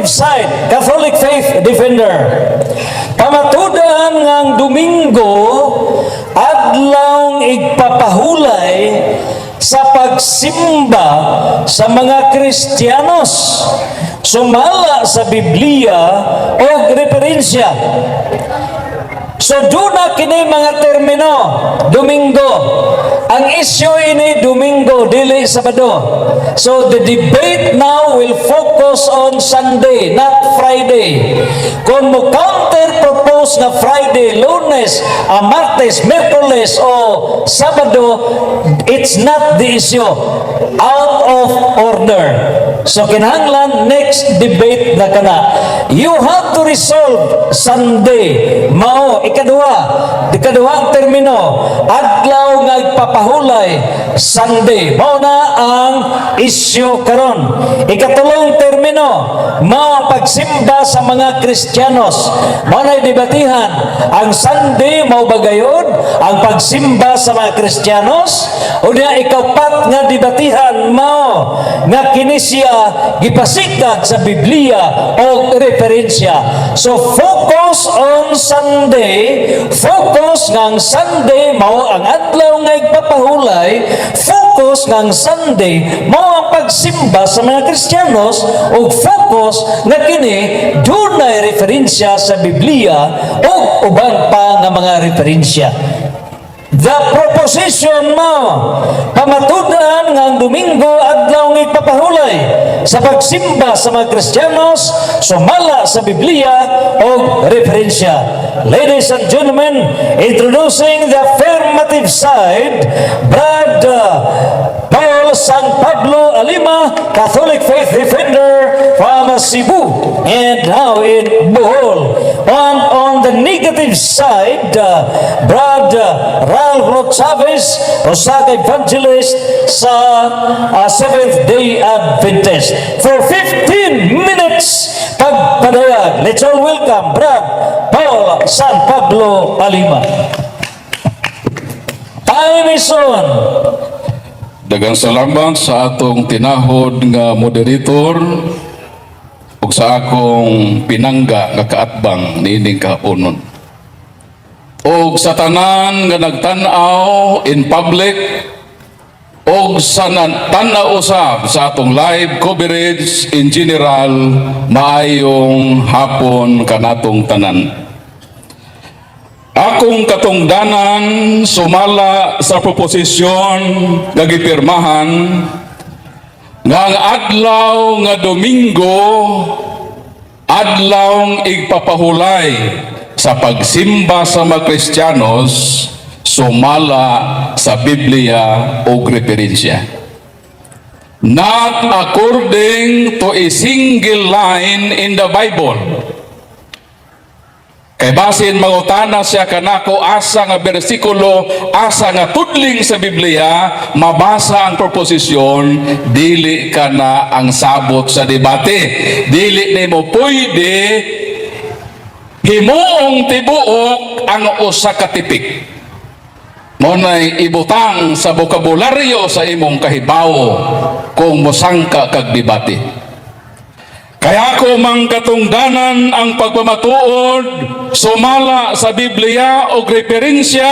Affirmative side, Catholic Faith Defender. Pamatudan ngang Domingo adlaw igpapahulay sa pagsimba sa mga Kristiyanos sumala sa Biblia o referensya. So duna kini mga termino, Domingo. Ang isyu ini Domingo, dili Sabado. So the debate now will focus on Sunday, not Friday. Kung mo counter propose na Friday, Lunes, Martes, Miyerkules o Sabado, it's not the issue. Out of order. So kinahanglan next debate na kana. You have to resolve Sunday. Mao ikaduha, ikaduhang termino, adlaw nga ipapahulay, Sunday. Mao na ang isyu karon. Ikatulong termino, mao ang pagsimba sa mga Kristiyanos. Mao na debatihan ang Sunday, mao ba gayod ang pagsimba sa mga Kristiyanos? Unya ikaupat nga debatihan, mao nga kini siya gipasikag sa Biblia o referensya. So focus on Sunday, focus nga ang Sunday mao ang adlaw nga igpapahulay, focus nga ang Sunday mao ang pagsimba sa mga Kristiyanos, ug focus nga kini dunay referensya sa Biblia ug uban pa nga mga referensya. The proposition mo, pamatudan nga ang Domingo adlaw nga ipapahulay sa pagsimba sa mga Kristiyanos sumala sa Biblia o referensya. Ladies and gentlemen, introducing the affirmative side, Brad Paul San Pablo Alima, Catholic Faith Defender from Cebu and now in Bohol. And on the negative side, Brad Ralph Chavez, usa ka evangelist sa Seventh Day Adventist. For 15 minutes pagpadayag, let's all welcome Brad Paul San Pablo Alima. Time is on. Daghang salamat sa atong tinahod nga moderator ug sa akong pinangga nga kaatbang niining kahaponon. Og sa tanan nga nagtan-aw in public og sa tan-aw usab sa atong live coverage in general, maayong hapon kanatong tanan. Akong katungdanan sumala sa proposisyon nga gipirmahan nga ang adlaw nga Domingo adlaw igpapahulay sa pagsimba sa mga Kristiyanos sumala sa Biblia o referensya. Not according to a single line in the Bible. Kay basin mangutana siya kanako asa nga bersikulo, asa nga tudling sa Biblia, mabasa ang proposisyon, dili ka na ang sabot sa debate. Dili nimo pwede himuong tibuok ang usa ka tipik. Mao nay ibutang sa bokabularyo sa imong kahibaw kung mosangka kag debate. Kaya ako mang katungdanan ang pagpamatuod sumala sa Biblia o referensya,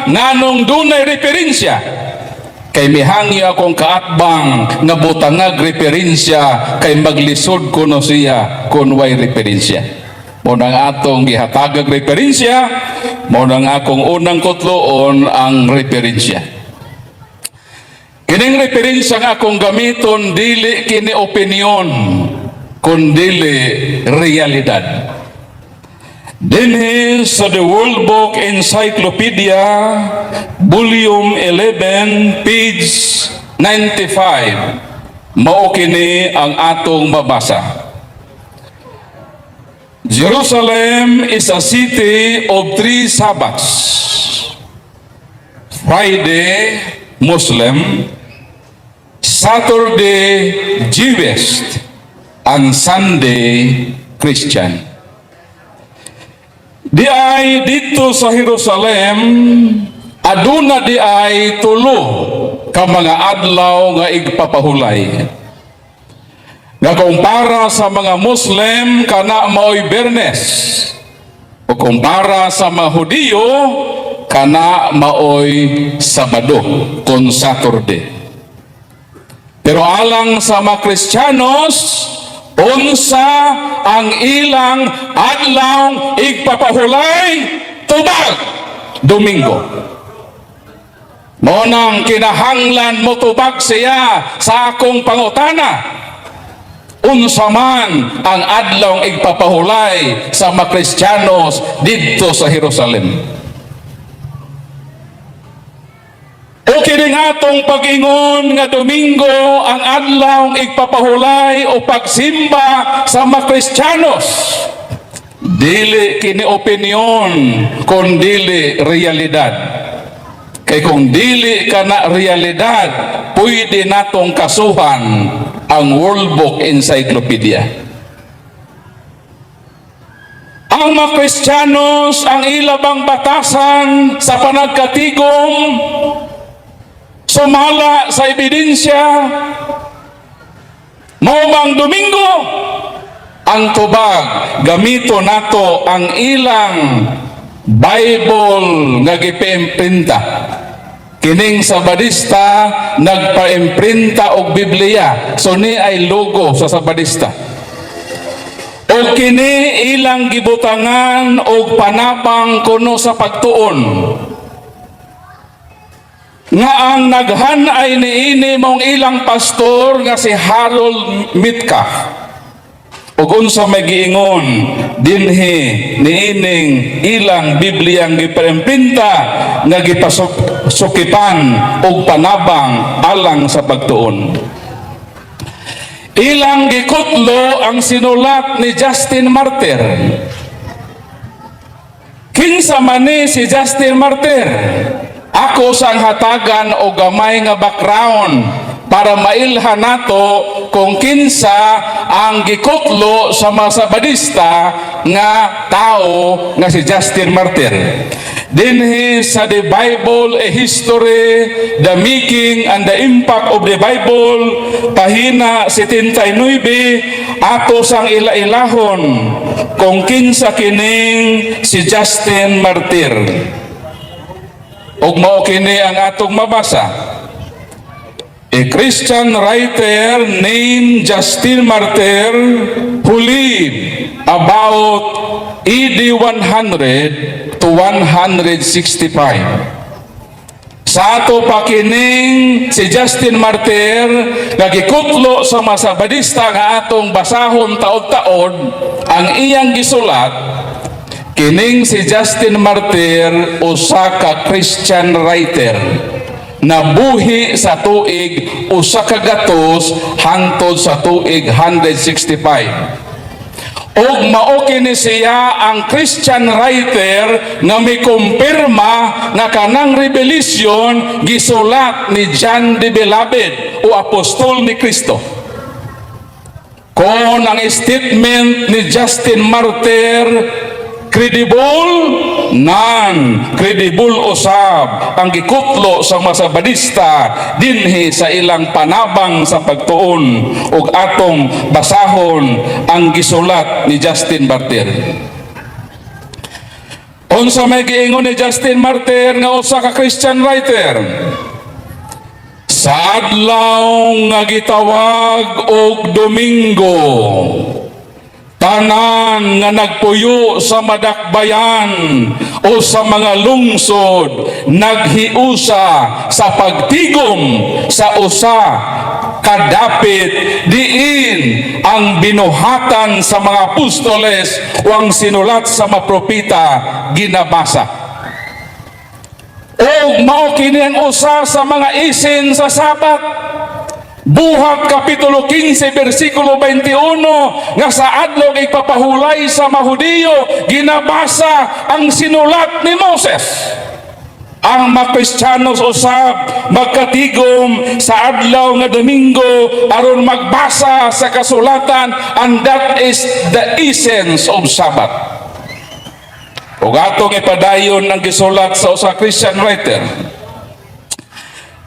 nganong dunay referensya. Kay mihangyo akong kaatbang nga butangag referensya kay maglisod kuno siya kung way referensya. Mao nang atong gihatagag referensya, mao nang akong unang kutloon ang referensya. Kining referensya nga akong gamiton, dili kini opinion kundili realidad. Dinhi sa The World Book Encyclopedia, Volume 11, page 95, mao kini ang atong mabasa. Jerusalem is a city of three Sabbaths. Friday, Muslim, Saturday, Jewish, and Sunday, Christian. Di ay dito sa Jerusalem, aduna di ay tulo ka mga adlaw nga igpapahulay. Nga kung para sa mga Muslim, kana maoy Biyernes. O kung para sa mga Hudiyo, kana maoy Sabado, kung Saturday. Pero alang sa mga Kristiyanos, unsa ang ilang adlaw igpapahulay? Tubag, Domingo. Mao nang kinahanglan mo tubag siya sa akong pangutana. Unsa man ang adlaw igpapahulay sa mga Kristiyanos didto sa Jerusalem? O kining atong pag-ingon nga Domingo ang adlaw igpapahulay o pagsimba sa mga Kristiyanos, dili kini opinion, kun dili realidad. Kay kung dili kana realidad, pwede natong kasuhan ang World Book Encyclopedia. Ang mga Kristiyanos, ang ilabang batasan sa panagkatigom, sumala sa ebidensya, mao bang Domingo? Ang tubag, gamito nato ang ilang Bible nga gipaimprinta. Kining Sabadista nagpaimprinta og Biblia. So ni ay logo sa Sabadista. O kini ilang gibutangan og panabang kuno sa pagtuon. Nga ang naghan-ay niini mong ilang pastor nga si Harold Metcalf. Ug unsa may giingon dinhi niining ilang Bibliyang gipaimprinta nga gipasukipan og panabang alang sa pagtuon? Ilang gikutlo ang sinulat ni Justin Martyr. Kinsa man ni si Justin Martyr? Ako sang hatagan og gamay nga background para mailhan nato kung kinsa ang gikutlo sa mga Sabadista nga tao nga si Justin Martyr. Dinhi sa The Bible, A History, The Making and the Impact of the Bible, pahina 79, ato sang ila-ilahon kung kinsa kining si Justin Martyr. Ug mao kini ang atong mabasa. A Christian writer named Justin Martyr who lived about AD 100 to 165. Sa ato pa, kining si Justin Martyr nga gikutlo sa mga Sabadista nga atong basahon taod-taod ang iyang gisulat, kining si Justin Martyr usa ka Christian writer nabuhi sa tuig 100 hangtod sa tuig 165. Ug mao kini siya ang Christian writer nga mikumpirma nga kanang Revelation gisulat ni John the Beloved o apostol ni Kristo. Kung ang statement ni Justin Martyr credible, nan credible usab ang gikutlo sa mga Sabadista dinhi sa ilang panabang sa pagtuon, ug atong basahon ang gisulat ni Justin Martyr. Unsa may giingon ni Justin Martyr nga usa ka Christian writer? Sa adlaw nga gitawag og Domingo, tanan nga nagpuyo sa madakbayan o sa mga lungsod naghiusa sa pagtigom sa usa kadapit diin ang binuhatan sa mga apostoles o ang sinulat sa mga propeta ginabasa. O mao kini ang usa sa mga essence sa Sabat. Buhat Kapitulo 15 versikulo 21, nga sa adlaw ipapahulay sa mga Hudiyo ginabasa ang sinulat ni Moses. Ang mga Kristiyanos usab magkatigom sa adlaw nga Domingo aron magbasa sa kasulatan, and that is the essence of Sabbath. Ug atong ipadayon ang gisulat sa usa Christian writer.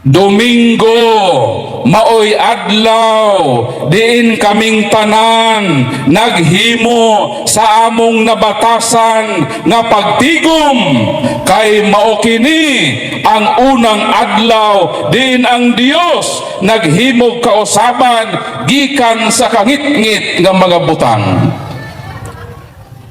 Domingo, maoy adlaw diin kaming tanan naghimo sa among nabatasan nga pagtigom, kay mao kini ang unang adlaw diin ang Dios naghimog kausaban gikan sa kangitngit nga mga butang.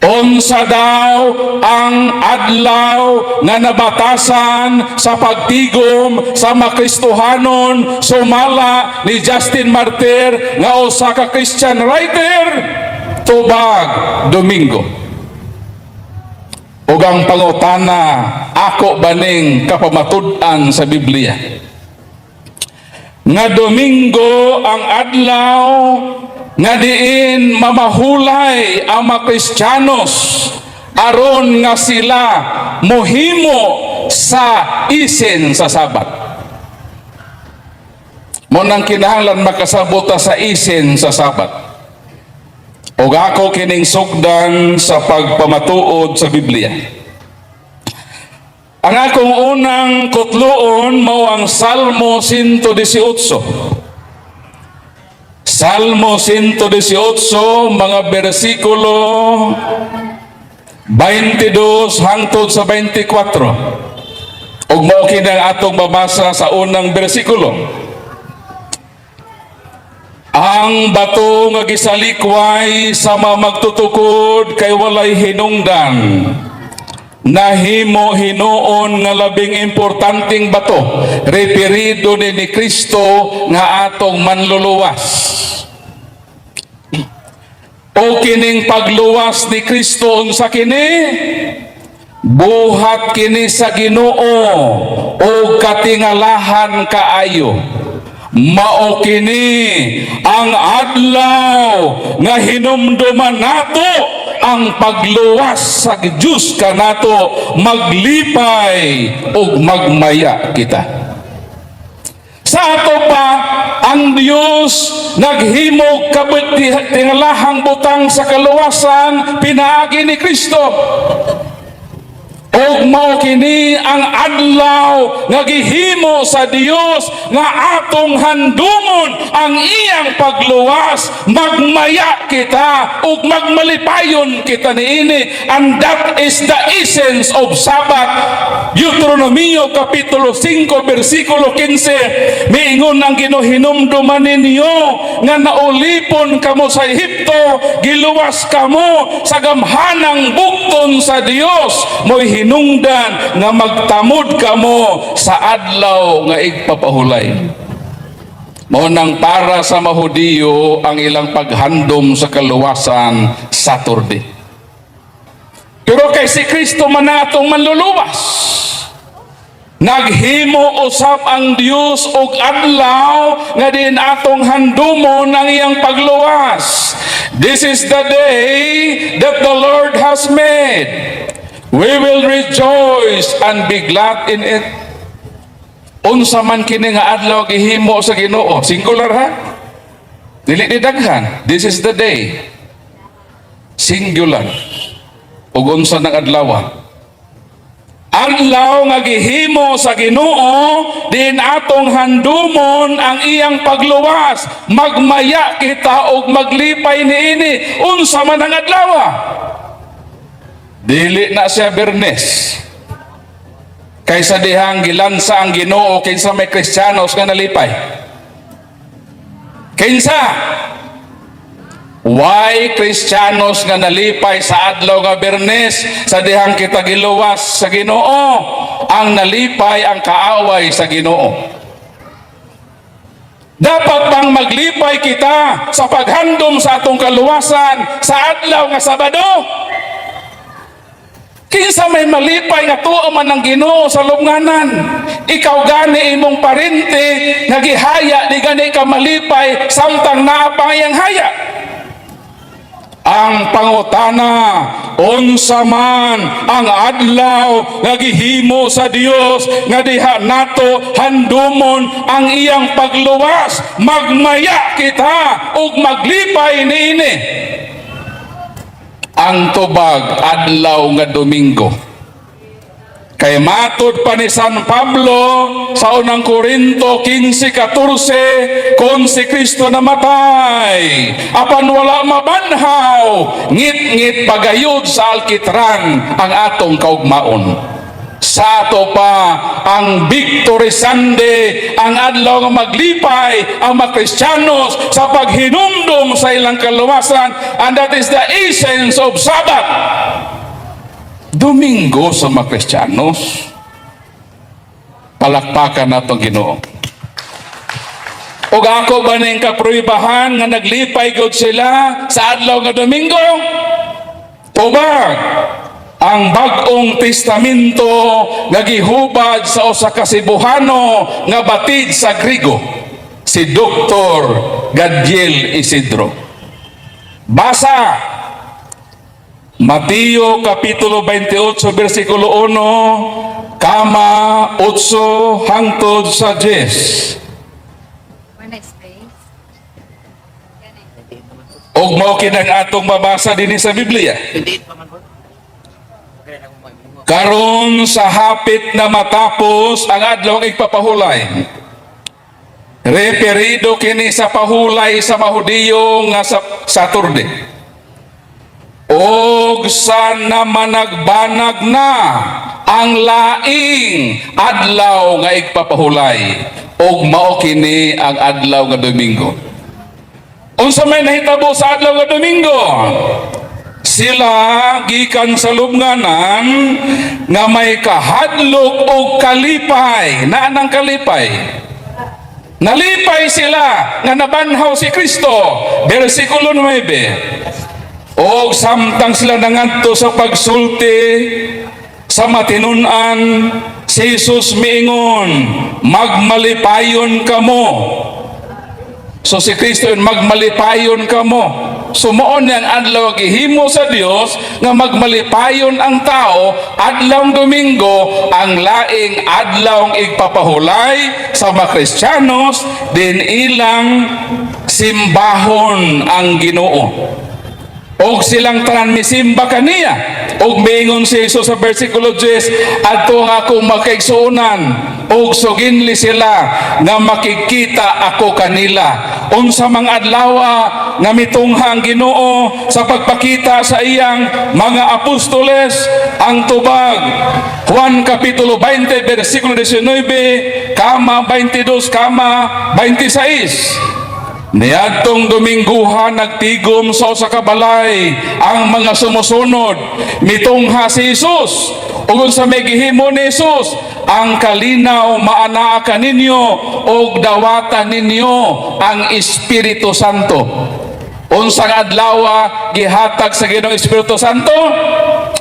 Unsa daw ang adlaw nga nabatasan sa pagtigom sa makristohanon sumala ni Justin Martyr nga usa ka Christian writer? Tubag, Domingo. Ug ang pangutana, ako baning kapamatud-an sa Biblia nga Domingo ang adlaw nga diin mamahulay ang mga Kristiyanos aron nga sila mohimo sa isen sa Sabat? Mao nang kinahanglan makasabot ta sa isen sa Sabat. Ug ako kining sugdan sa pagpamatuod sa Biblia. Ang akong unang kutloon mao ang Salmo 118. Salmo 118, mga bersikulo 22 hangtod sa 24. Ug mao kini ang atong mabasa sa unang bersikulo. "Ang bato nga gisalikway sa mga magtutukod kay walay hinungdan, nahimo hinuon nga labing importanteng bato." Referido ni Kristo nga atong manluluwas. O kining pagluwas ni Kristo, unsa kini? Buhat kini sa Ginoo o katingalahan kaayo. Mao kini ang adlaw nga hinumduman nato ang pagluwas sa Dios kanato, maglipay ug magmaya kita. Sa ato pa, ang Dios naghimog katingalahang butang sa kaluwasan pinaagi ni Kristo. Ug mao kini ang adlaw nga gihimo sa Dios nga atong handumon ang iyang pagluwas, magmaya kita ug magmalipayon kita niini. And that is the essence of Sabbath. Deuteronomio kapitulo 5 bersikulo 15, miingon ang Ginoo, "Hinumduman ninyo nga naulipon kamo sa Ehipto, giluwas kamo sa gamhanang bukton sa Dios, mo'y hinungdan nga magtamod kamo sa adlaw nga igpapahulay." Mao nang para sa Mahudiyo, ang ilang paghandom sa kaluwasan, Saturday. Pero kay si Kristo man atong manluluwas, naghimo usab ang Dios og adlaw nga diin atong handumon ang iyang pagluwas. "This is the day that the Lord has made. We will rejoice and be glad in it." Unsa man kini nga adlaw gihimo sa Ginoo? Singular ha? Dili ni daghan. This is the day. Singular. Ug unsa nang adlaw? Adlaw nga gihimo sa Ginoo diin atong handumon ang iyang pagluwas, magmaya kita ug maglipay niini. Unsa man ang adlaw? Dili na siya Bernes. Kaysa dihang gilansa ang Ginoo, kinsa may Kristiyanos nga nalipay? Kinsa? Way Kristiyanos nga nalipay sa adlaw nga Bernes sa dihang kita giluwas sa Ginoo. Ang nalipay, ang kaaway sa Ginoo. Dapat bang maglipay kita sa paghandom sa atong kaluwasan sa adlaw nga Sabado? Kinsa may malipay nga tuo man ng Ginoo sa lubnganan? Ikaw gani, imong parente nga gihaya, di gani ka malipay samtang naa pa iyang haya. Ang pangutana, unsa man ang adlaw nga gihimo sa Dios nga diha nato handumon ang iyang pagluwas, magmaya kita ug maglipay niini? Ang tubag, adlaw nga Domingo. Kay matud pa ni San Pablo sa Unang Korinto 15:14, kung si Kristo namatay apan wala mabanhaw, ngit-ngit pagayod sa alkitran ang atong kaugmaon. Sa ato pa ang Victory Sunday, ang adlaw nga maglipay ang mga Kristiyanos sa paghinumdum sa ilang kaluwasan, and that is the essence of Sabbath. Domingo sa mga Kristiyanos. Palakpakan nato ang Ginoo. Ug ako ba ning kapruibahan nga naglipay gud sila sa adlaw nga Domingo? Tubag ang Bag-ong Testamento nga gihubad sa usa ka Cebuhano nga batid sa Grigo, si Dr. Gadiel Isidro. Basa Mateo Kapitulo 28 versikulo 1 kama 8 hangtod sa 10. Wala space. Og mao kinang atong mabasa dinhi sa Biblia. Karon sa hapit na matapos ang adlaw igpapahulay. Referido kini sa pahulay sa Mahudiyo nga sa Saturday. Og sa namanagbanag na ang laing adlaw nga igpapahulay, og mao kini ang adlaw nga Domingo. Unsa may nahitabo sa adlaw nga Domingo? Sila gikan sa lubnganan nga may kahadlok og kalipay. Naa nang kalipay. Nalipay sila nga nabanhaw si Kristo. Versikulo 9. Og samtang sila nangadto sa pagsulti sa matinun-an, si Jesus miingon, "Magmalipayon kamo." So si Kristo yun, "Magmalipayon kamo." So mao niyang adlaw gihimo sa Dios nga magmalipayon ang tao, adlaw Domingo, ang laing adlaw igpapahulay sa mga Kristiyanos din ilang simbahon ang Ginoo. Og silang tanan misimba kaniya. Og miingon si Jesus sa versikulo 10, "Adto nga akong makaigsuonan," og suginli sila nga makikita ako kanila. Unsa mang adlawa nga mitungha ang Ginoo sa pagpakita sa iyang mga apostoles? Ang tubag, Juan Kapitulo 20 versikulo 19 kama 22 kama 26. Niadtong Domingguhan, nagtigom sa usa ka balay ang mga sumusunod. Mitungha si Jesus. Ug unsa may gihimo ni Jesus? "Ang kalinaw maanaa kaninyo ug dawata ninyo ang Espiritu Santo." Unsang adlaw gihatag sa Ginoong Espiritu Santo?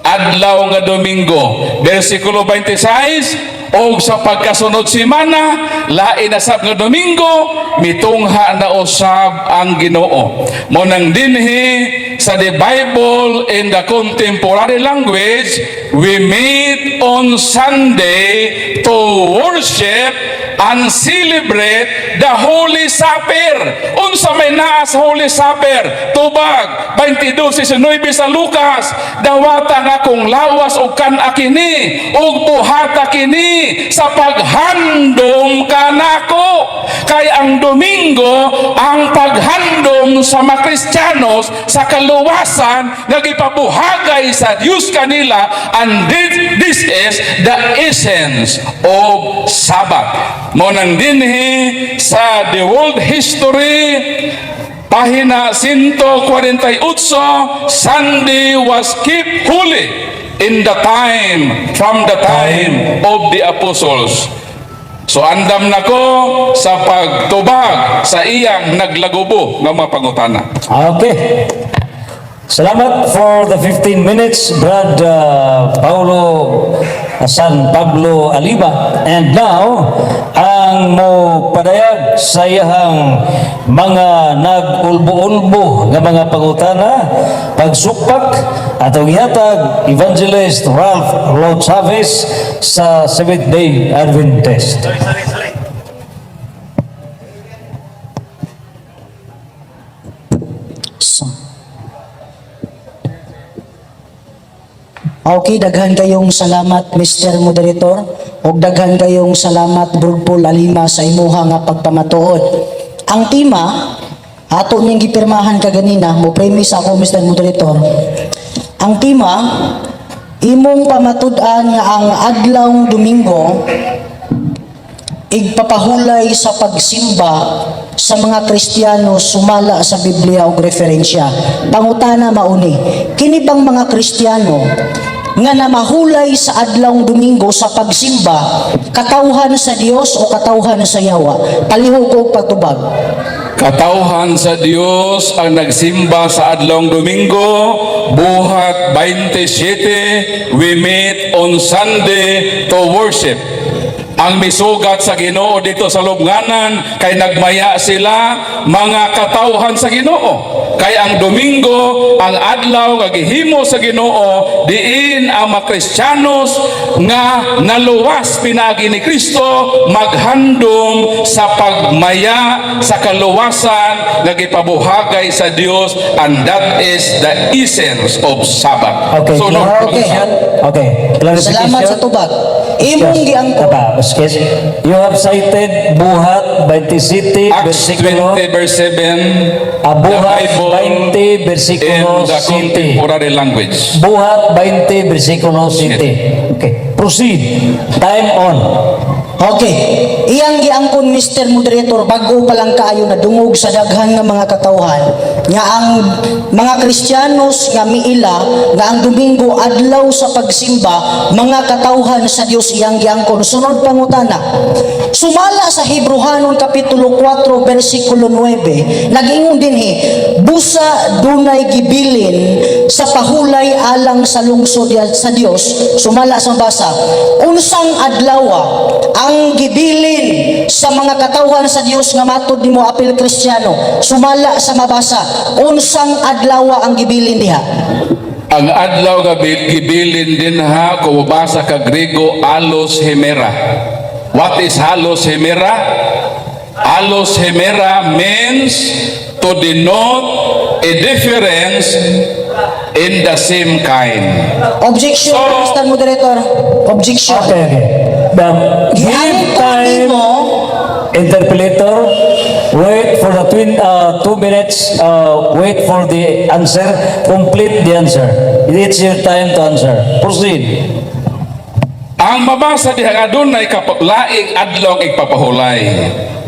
Adlaw nga Domingo. Versikulo 26, og sa pagkasunod semana, lain na sab nga Domingo, mitungha na usab ang Ginoo. Mo nang dinhi sa the Bible in the Contemporary Language, we meet on Sunday to worship and celebrate the Holy Supper. Unsa may naa sa Holy Supper? Tubag, 22:19 sa Lucas, "Dawata nga akong lawas ug kan-a kini, ug buhata kini sa paghandom kanako." Kay ang Domingo ang paghandom sa mga Kristiyanos sa kaluwasan nga gipabuhagay sa Dios kanila, and this is the essence of Sabbath. Mo nang dinhi sa the World History, pahina 148, Sunday was kept holy in the time from the time of the apostles. So andam nako sa pagtubag sa iyang naglagubo nga mga pangutana. Okay. Salamat for the 15 minutes, Brad Paulo San Pablo Aliba. And now, ang mo padayag sa iyahang mga nag-ulbo-ulbo nga mga pangutana, pagsupak, atong ihatag, Evangelist Ralph Lo Chavez sa Seventh Day Adventist. Sorry, sorry, sorry. Okay, daghan kayong salamat, Mr. Moderator, ug daghan kayong salamat, Brod Paul Alima, sa imuha nga pagpamatuod. Ang tema ato ning gipirmahan kaganina, mo premise ako, Mr. Moderator. Ang tema, imong pamatud-an nga ang adlaw Domingo igpapahulay sa pagsimba sa mga Kristiyano sumala sa Biblia og referensya. Pangutana mauni, kini bang mga Kristiyano nga namahulay sa adlawng Domingo sa pagsimba, katawhan sa Dios o katawhan sa yawa? Palihog og pagtubag. Katawhan sa Dios ang nagsimba sa adlawng Domingo, Buhat 27, we meet on Sunday to worship. Ang misugat sa Ginoo dito sa lubnganan kay nagmaya sila mga katawhan sa Ginoo. Kay ang Domingo ang adlaw nga gihimo sa Ginoo, diin ang mga Kristiyanos nga naluwas pinaagi ni Kristo maghandom sa pagmaya sa kaluwasan nga gipabuhagay sa Dios, and that is the essence of Sabbath. Okay. So, no, Okay. Okay. Clarification. Salamat sa tubag. Imong giangkon Taba, excuse. You have cited Buhat 27 Acts versikulo 20 verse 7, Ah, Buhat the Bible 20 in versikulo the 7. contemporary language. Buhat 20 versikulo 7. Okay. Proceed. Time on. Okay. Iyang giangkon, Mr. Moderator, bago pa lang kaayo nadungog sa daghan nga mga katawhan nga ang mga Kristiyanos nga miila nga ang Domingo adlaw sa pagsimba, mga katawhan sa Dios iyang giangkon. Sunod pangutana. Sumala sa Hebreohanon kapitulo 4 versikulo 9, nag-ingon dinhi, busa dunay gibilin sa pahulay alang sa lungsod sa Dios. Sumala sa basa, unsang adlaw ang gibilin sa mga katawhan sa Dios nga matud nimo apil Kristiyano? Sumala sa mabasa, unsang adlaw ang gibilin diha? Ang adlaw nga gibilin dinha, kung mabasa ka Grego, alos hemera. What is halos hemera? Alos hemera means to denote a difference in the same kind. Objection, Mr. Moderator, objection. Okay. Give Giangkon time, nimo interpolator. Wait for the 2 minutes. Wait for the answer. Complete the answer. It's your time to answer. Proceed. Ang mabasa diha nga adunay laing adlaw ang igpapahulay.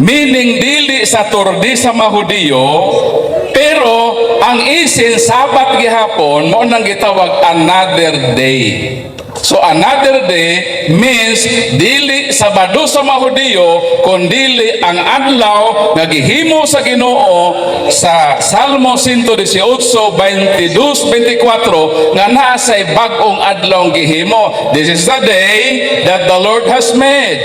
Meaning dili Saturday sa mga Hudiyo, pero ang isin Sabat gihapon mao nang gitawag another day. So another day means dili Sabado sa mga Hudiyo, kundili ang adlaw nga gihimo sa Ginoo sa Salmo 118, 22, 24 nga naa say bag-ong adlaw gihimo. This is the day that the Lord has made.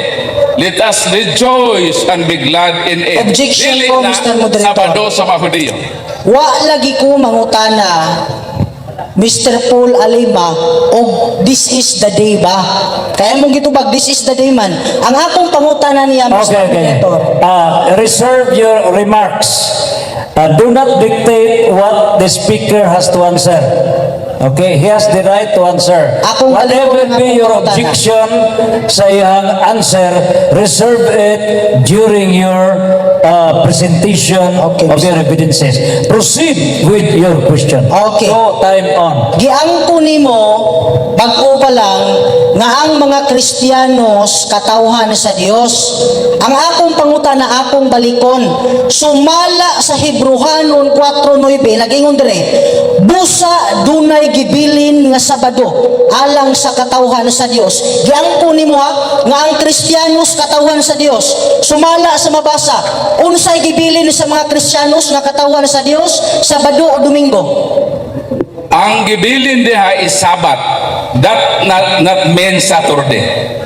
Let us rejoice and be glad in it. Objection Dili po, na Mr. Moderator. Sabado sa mga Hudiyo. Wa lagi ko mangutana, Mr. Paul Alima, og this is the day ba? Kaya mong gitubag, this is the day man. Ang akong pangutana niya, Mr. Okay. Moderator. Reserve your remarks. Do not dictate what the speaker has to answer. Okay, he has the right to answer. Akong Whatever kalikon be akong your pangutana. Objection sa iyang answer, reserve it during your presentation of your evidences. Proceed with your question. Okay. Go, time on. Giangko nimo bag-o pa lang nga ang mga Kristiyanos katawhan sa Dios. Ang akong pangutana, akong balikon. Sumala sa Hebreohanon 4:9, nagingon dire, busa dunay gibilin nga Sabado alang sa katawhan sa Dios. Giangko nimo ha nga ang Kristiyanos katawhan sa Dios. Sumala sa mabasa, unsay gibilin sa mga Kristiyanos nga katawhan sa Dios, Sabado o Domingo? Ang gibilin diha is Sabat. That not mean Saturday.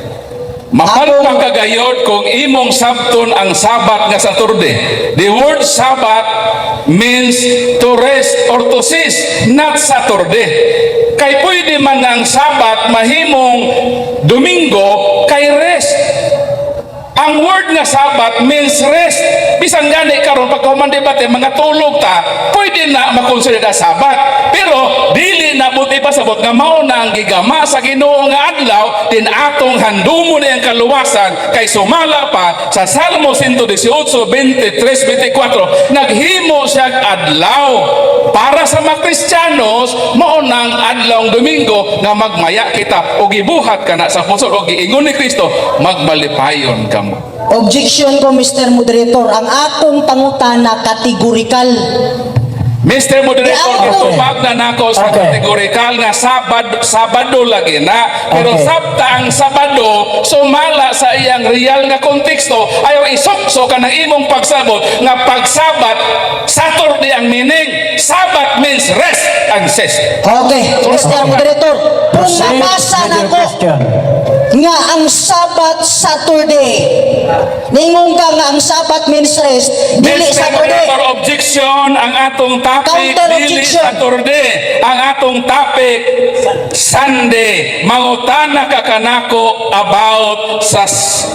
Mapalpak ka gayod kung imong sabton ang Sabat nga Saturday. The word Sabbath means to rest or to cease, not Saturday. Kay pwede man nga ang Sabat mahimong Domingo kay rest. Ang word nga Sabat means rest. Bisan gani karon pagkahuman debate mga tulog ta, pwede na makonsider Sabat. Pero dili Dili na buot ipasabot nga mao na ang gigama sa Ginoo nga adlaw din atong handumo na ang kaluwasan, kay sumala pa sa Salmo 118, 23, 24, naghimo siya adlaw para sa mga Kristiyanos. Mao nang adlaw Domingo nga magmaya kita og gibuhat kana sa apostol og giingon ni Kristo, "Magmalipayon kamo." Objection ko, Mr. Moderator. Ang akong pangutana kategorikal. Mr. Moderator, gitubag na nako sa kategorikal nga Sabado, Sabado lagi na. Pero sabta ang Sabado, sumala sa iyang real nga konteksto, ayaw isukso ka ng imong pagsabot nga pagsabat, Saturday ang meaning. Sabat means rest and cease. Okay, Mr. Moderator, kung Proceed mabasa with na your ko question. Nga ang Sabat Saturday, ningon ka nga ang Sabat means rest, dili Mr. Saturday. Moderator, objection. Ang atong topic Counter dili objection. Saturday. Ang atong topic Sunday. Mangutana ka kanako about sa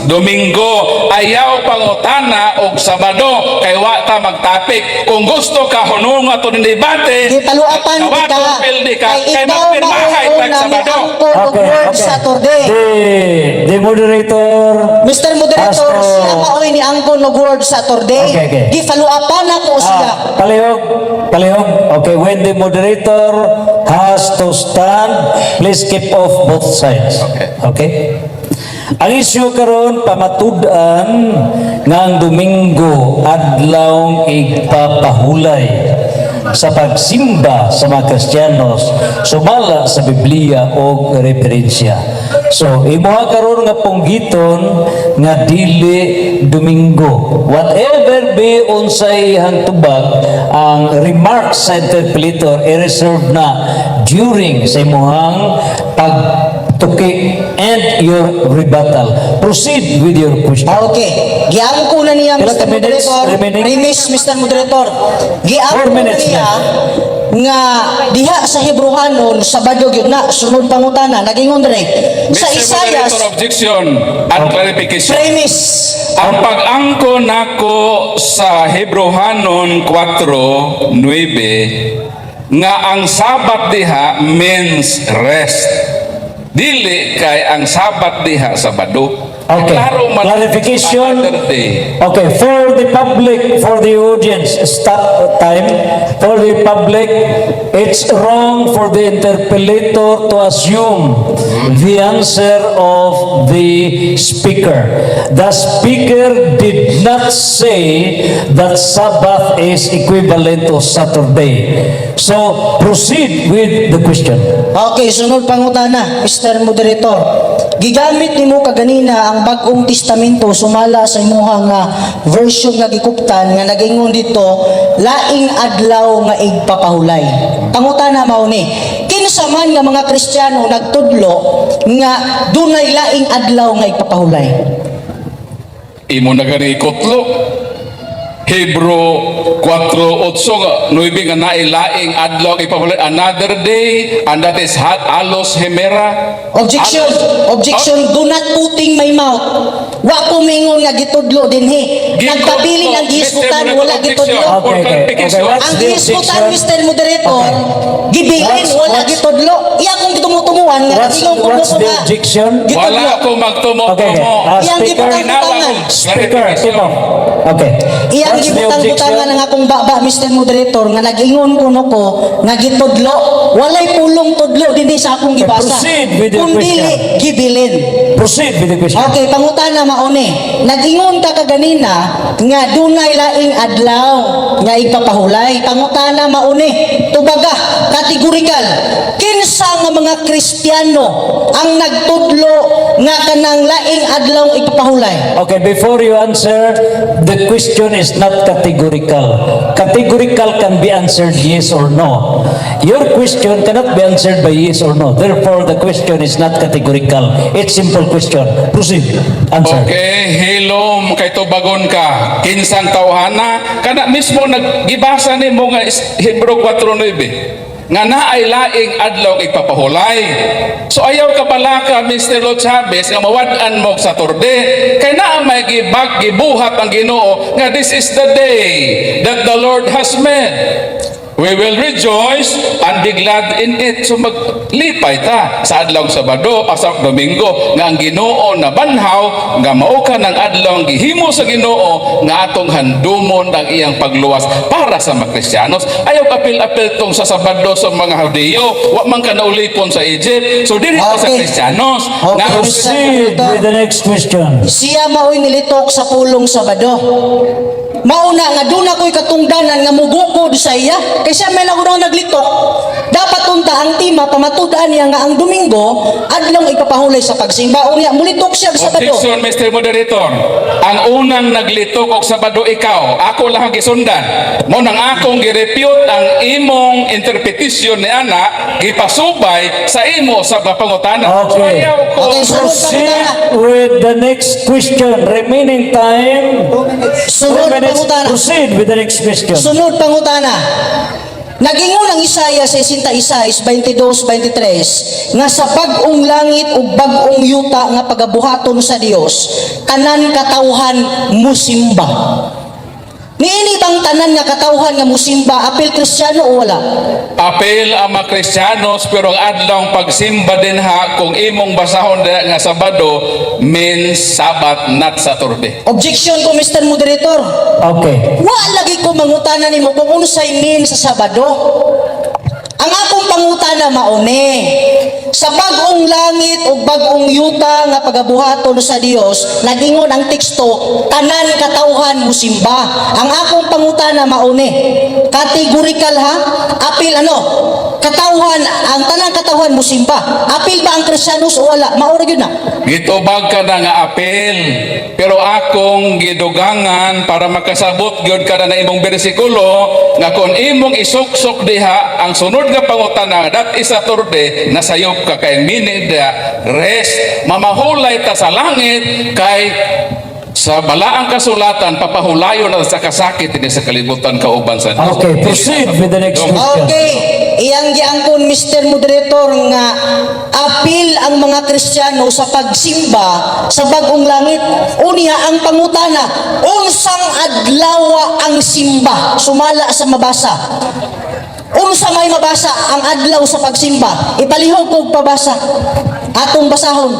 Domingo. Ayaw pangutana og Sabado kay wa ta magtopic. Kung gusto ka hunong ato ng debate, Gipaluapan kita kawaton pildi ka kay kay ikaw magpirmahay mauna tag Sabado. miangkon og word Saturday. The moderator Mr. Moderator, siya maoy ni angkon og word Saturday. Okay. Gipaluapan ako siya. Ah, palihog, palihog. Okay, when the moderator has to stand, please keep off both sides. Okay. Okay? Ang issue karon, pamatud-an nga ang Domingo adlaw igpapahulay sa pagsimba sa mga Kristiyanos sumala sa Biblia o referensya. So, imuha karon nga punggiton nga dili Domingo. Whatever be unsay iyang tubag, ang remarks sa interpellator i-reserve na during sa imuhang pagtuki and your rebuttal. Proceed with your question. Okay. Giangko na niya, Pila Mr. ka minutes Moderator. remaining? Premise, Mr. Moderator. 4 Giangko na minutes niya nga diha sa Hebrohanon Sabado gyud na. Sunod pangutana, nagingon dire sa Mr. Isaias. Moderator, objection and clarification. Premise. Ang pag-angko nako sa Hebrohanon 4:9 nga ang Sabat diha means rest. Dili kay ang Sabat diha Sabado. Okay. Klaro man Clarification. another day. Okay, for the public, for the audience, stop time. For the public, it's wrong for the interpellator to assume the answer of the speaker. The speaker did not say that Sabbath is equivalent to Saturday. So, proceed with the question. Okay, sunod pangutana, Mr. Moderator. Gigamit nimo kaganina ang Bagong Testamento sumala sa imuha nga version nga gikuptan nga nagingon dito laing adlaw nga igpapahulay. Pangutana mao ni, kinsa man nga mga Kristiyano nagtudlo nga dunay laing adlaw nga igpapahulay? Imo na gani ikutlo. Hebrew 4:8 nga 9 nga nailaing adlaw ipapahulay, another day, and that is halos hemera. Objection, objection, do not putting my mouth. Wa ko mingon nga gitudlo dinhi. Nagpabilin ang gihisgutan, wala gitudlo. Okay. What's Ang the gihisgutan, objection? Mr. Moderator, gibilin, wala gitudlo. Iya kong gitumutumuan nga ingon ko What's mo the nga objection? gitudlo. Wala ko magtumo-tumo. Okay. Iyang Speaker, gibutang-butangan. Speaker, keep off. Okay. Iyang What's the gibutang-butangan objection? ang akong baba, Mr. Moderator, nga nag-ingon kuno ko nga gitudlo. Walay pulong tudlo dinhi sa akong gibasa. Proceed with your Kung dili, question. gibilin. Proceed with the question. Okay, pangutana mauni. Nag-ingon ka kaganina nga dunay laing adlaw nga igpapahulay. Pangutana mauni. Tubaga, kategorikal. Kinsa nga mga Kristiyano ang nagtudlo nga kanang laing adlaw igpapahulay? Okay, before you answer, the question is not categorical. Categorical can be answered yes or no. Your question cannot be answered by yes or no. Therefore, the question is not categorical. It's simple question. Proceed. Answer. Okay, hilom kay tubagon ka. Kinsang tawhana kana mismo naggibasa nimo nga Hebrew 4:9 nga naay laing adlaw ipapahulay. So ayaw ka balaka, Mr. Lo Chavez, nga mawad-an mo sa Saturday kay naa may gibag gibuhat ang Ginoo nga this is the day that the Lord has made. We will rejoice and be glad in it. So maglipay ta sa adlaw Sabado, sa Domingo, nga ang Ginoo na banhaw, nga mao ka ng adlaw gihimo sa Ginoo nga atong handumon ang iyang pagluwas para sa mga Kristiyanos. Ayaw apil-apil tong sa Sabado sa mga Hudiyo, wa man ka naulipon sa Egypt. So dili ta sa Kristiyanos. Okay. Nga Proceed with the next question. Siya mao'y nilitok sa pulong Sabado. Mauna nga duna ko'y katungdanan nga mugukod sa iya. Kay siya may nagunang naglitok. Dapat unta ang tema pamatud-an niya nga ang Domingo adlong ipapahulay sa pagsimba. Unya mulitok siya sa Sabado. Objection, Mr. Moderator. Ang unang naglitok og Sabado ikaw, ako lang ang gisundan. Mao nang akong girepute ang imong interpretation ni ana gipasubay sa imo sa pangutana. Okay. Ayaw ko. Okay, sunod Proceed pangutana. with the next question. Remaining time, Sunod 2 minutes. pangutana. Proceed with the next question. Sunod pangutana. Nagingon ang Isaiah 66, 22, 23 nga sa bag-ong langit ug bag-ong yuta nga pagabuhaton sa Dios, tanan katawhan musimba. Niini bang tanan nga katawhan nga musimba apil Kristiyano o wala? Apil ang mga Kristiyanos, pero ang adlawng pagsimba din ha kung imong basahon diha nga Sabado means Sabbath, not Saturday. Objection ko, Mr. Moderator. Okay. Wa lagi ko mangutana nimo kung unsay mean sa Sabado. Ang akong pangutana mauni. Sa bag-ong langit ug bag-ong yuta nga pagabuhaton sa Dios, nagingon ang teksto, tanan katawhan musimba. Ang akong pangutana mauni. Categorical ha? Apil ano? Katawhan, ang tanang katawhan musimba. Apil ba ang Kristiyanos o wala? Mao ra gyud na. Gitubag ka na nga apil, pero akong gidugangan para makasabot gyud ka na imong bersikulo nga kung imong isuksok diha ang sunod nga pangutana, that is Saturday, nasayop ka kay meaning diha rest, mamahulay ta sa langit kay sa balaang kasulatan papahulayon na sa kasakit ini sa kalibutan kauban sa Dios. Okay, proceed with the next question. Okay, iyang giangkon, Mr. Moderator, nga apil ang mga Kristiyano sa pagsimba sa bag-ong langit. Unya ang pangutana, unsang adlaw ang simba? Sumala sa mabasa. Unsa may mabasa ang adlaw sa pagsimba? Ipalihog kog pabasa. Atong basahon.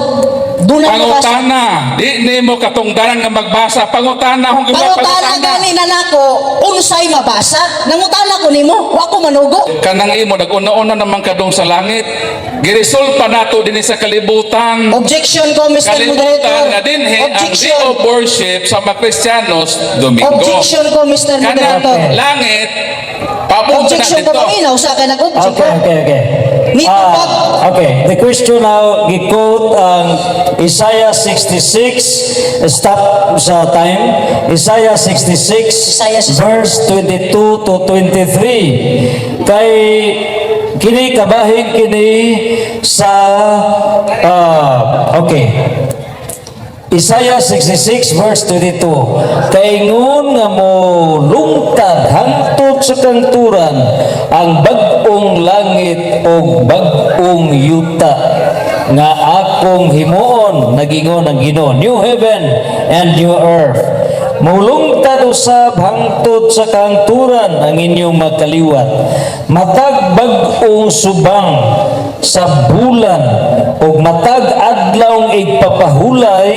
Dunay mabasa. Pangutana, di nimo katungdanan nga magbasa. Pangutana akong Pangutana gani na nako, unsay mabasa? Nangutana ko nimo, wa ko manugo. Kanang imo nag-una-una naman kadong sa langit. Giresolve pa nato dinhi sa kalibutan. Objection ko, Mr. Kalibutan Moderator. nga dinhi ang day Objection. of worship sa mga Kristiyanos Domingo. Objection ko, Mr. Kanang Moderator. langit paabot na Objection ko, dito. paminaw sa ka nag-object. Okay. Nito Okay, the question now, gi-quote ang Isaiah 66, stop sa time, Isaiah 66, Isaiah 66. verse 22 to 23. Kay kini kabahin kini sa, okay, Isaiah 66 verse 22. Kaingon nga mo lungtad hangtod sa kangturan ang bag-ong langit o bag-ong yuta nga akong himuon, nagingon ang Ginoo, new heaven and new earth. Mulungtad usab hangtod sa kangturan ang inyong makaliwat. Matag bag-ong subang sa bulan ug matag adlawng igpapahulay,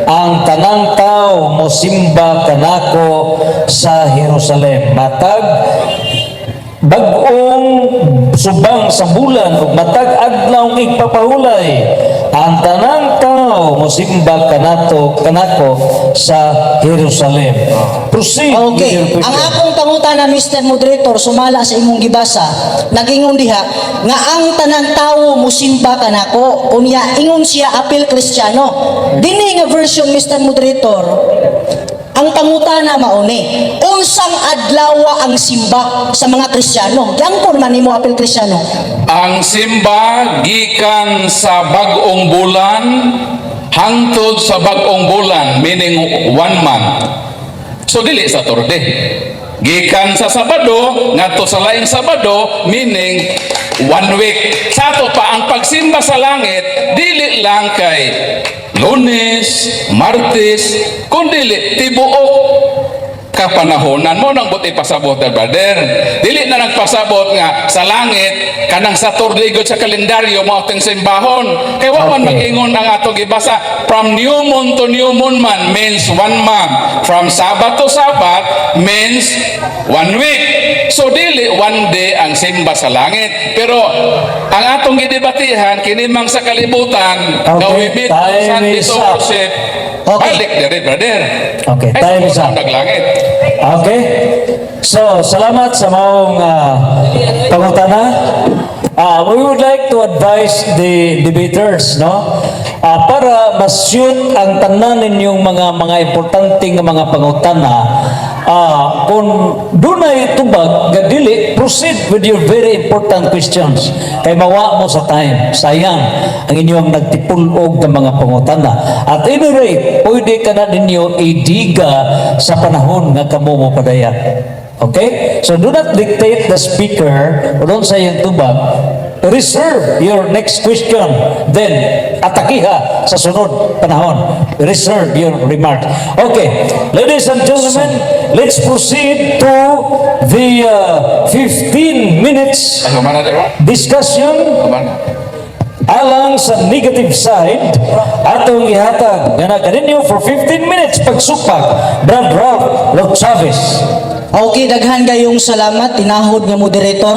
ang tanang tao mosimba kanako sa Jerusalem. Matag bag-ong subang sa bulan ug matag adlawng igpapahulay, ang tanang tao mosimba kanako sa Jerusalem. Proceed with your Okay. question. Ang akong pangutana, Mr. Moderator, sumala sa imong gibasa, nagingon diha nga ang tanang tawo musimba kanako. Unya ingon siya apil Kristiyano. Dinhi nga version, Mr. Moderator, ang pangutana mauni, unsang adlaw ang simba sa mga Kristiyano? Giangkon man nimo apil Kristiyano. Ang simba gikan sa bag-ong bulan hangtod sa bag-ong bulan, meaning one month. So dili Saturday. Gikan sa Sabado ngadto sa laing Sabado, meaning one week. Sa ato pa ang pagsimba sa langit dili lang kay Lunes, Martes, kun dili tibuok. kapanahonan mo nang buti pasabot na, brother. Dili na nagpasabot nga sa langit kanang Saturday gud sa kalendaryo mo atong simbahon. Kay wa man mag-ingon ang atong gibasa, from new moon to new moon man means one month. From Sabbath to Sabbath means one week. So dili one day ang simba sa langit. Pero ang atong gidebatihan kini mang sa kalibutan Okay, nga we meet on time Sunday is to up. Worship. Okay. Balik dire, brother. Okay, Ay, time is sa up. Naglangit. Okay. So, salamat sa maong pangutana. We would like to advise the debaters, no? Para ma-shoot ang tanan ninyong mga importante nga mga pangutana, kung dunay tubag nga dili, proceed with your very important questions. Kay mawa mo sa time. Sayang ang inyong nagtipulog ng mga pangutana. At any rate, pwede ka na ninyo idiga sa panahon nga kamo mo padayan. Okay? So do not dictate the speaker o doon sa iyang tubag. Reserve your next question. Then, atakiha sa sunod panahon. Reserve your remark. Okay. Ladies and gentlemen, let's proceed to the 15 minutes Ay, humana di ba? Discussion Humana. Alang sa negative side, atong ihatag nga na kaninyo for 15 minutes pagsupak, Brad Ralph Lo Chavez. Okay, daghan kayong salamat, tinahod nga moderator.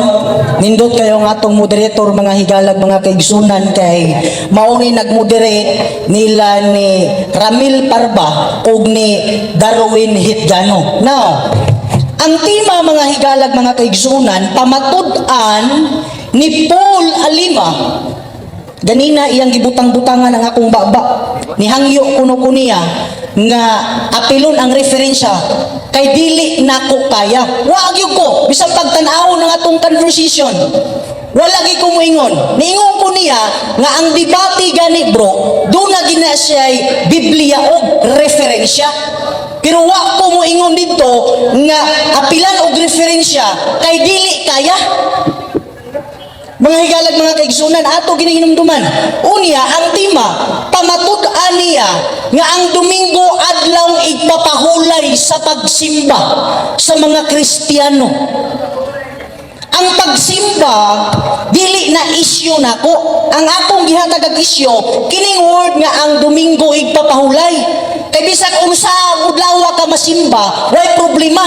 Nindot kayo ang atong moderator, mga higalag, mga kaigsunan, kay mao ni nagmoderate nila ni Ramil Parba ug ni Darwin Hitgano. Now, ang tema, mga higalag, mga kaigsunan, pamatud-an ni Paul Alima. Ganina iyang gibutang-butangan ang akong baba. Nihangyo kuno ko niya nga apilon ang referensya kay dili nako kaya. Wa gyud ko bisan pagtan-aw ng atong conversation. Wala gyud ko moingon. Niingon ko niya nga ang debate gani, bro, duna gina siya Biblia og referensya. Pero wa ko moingon dito nga apilan og referensya kay dili kaya. Mga higalag, mga kaigsunan, ato ginihinumduman. Unya, ang tema, pamatud-an niya nga ang Domingo adlaw igpapahulay sa pagsimba sa mga Kristiyano. Ang pagsimba dili na isyu nako. Ang akong gihatag ag isyu kining word nga ang Domingo igpapahulay. Kay bisag unsa udlawa ka masimba, way problema.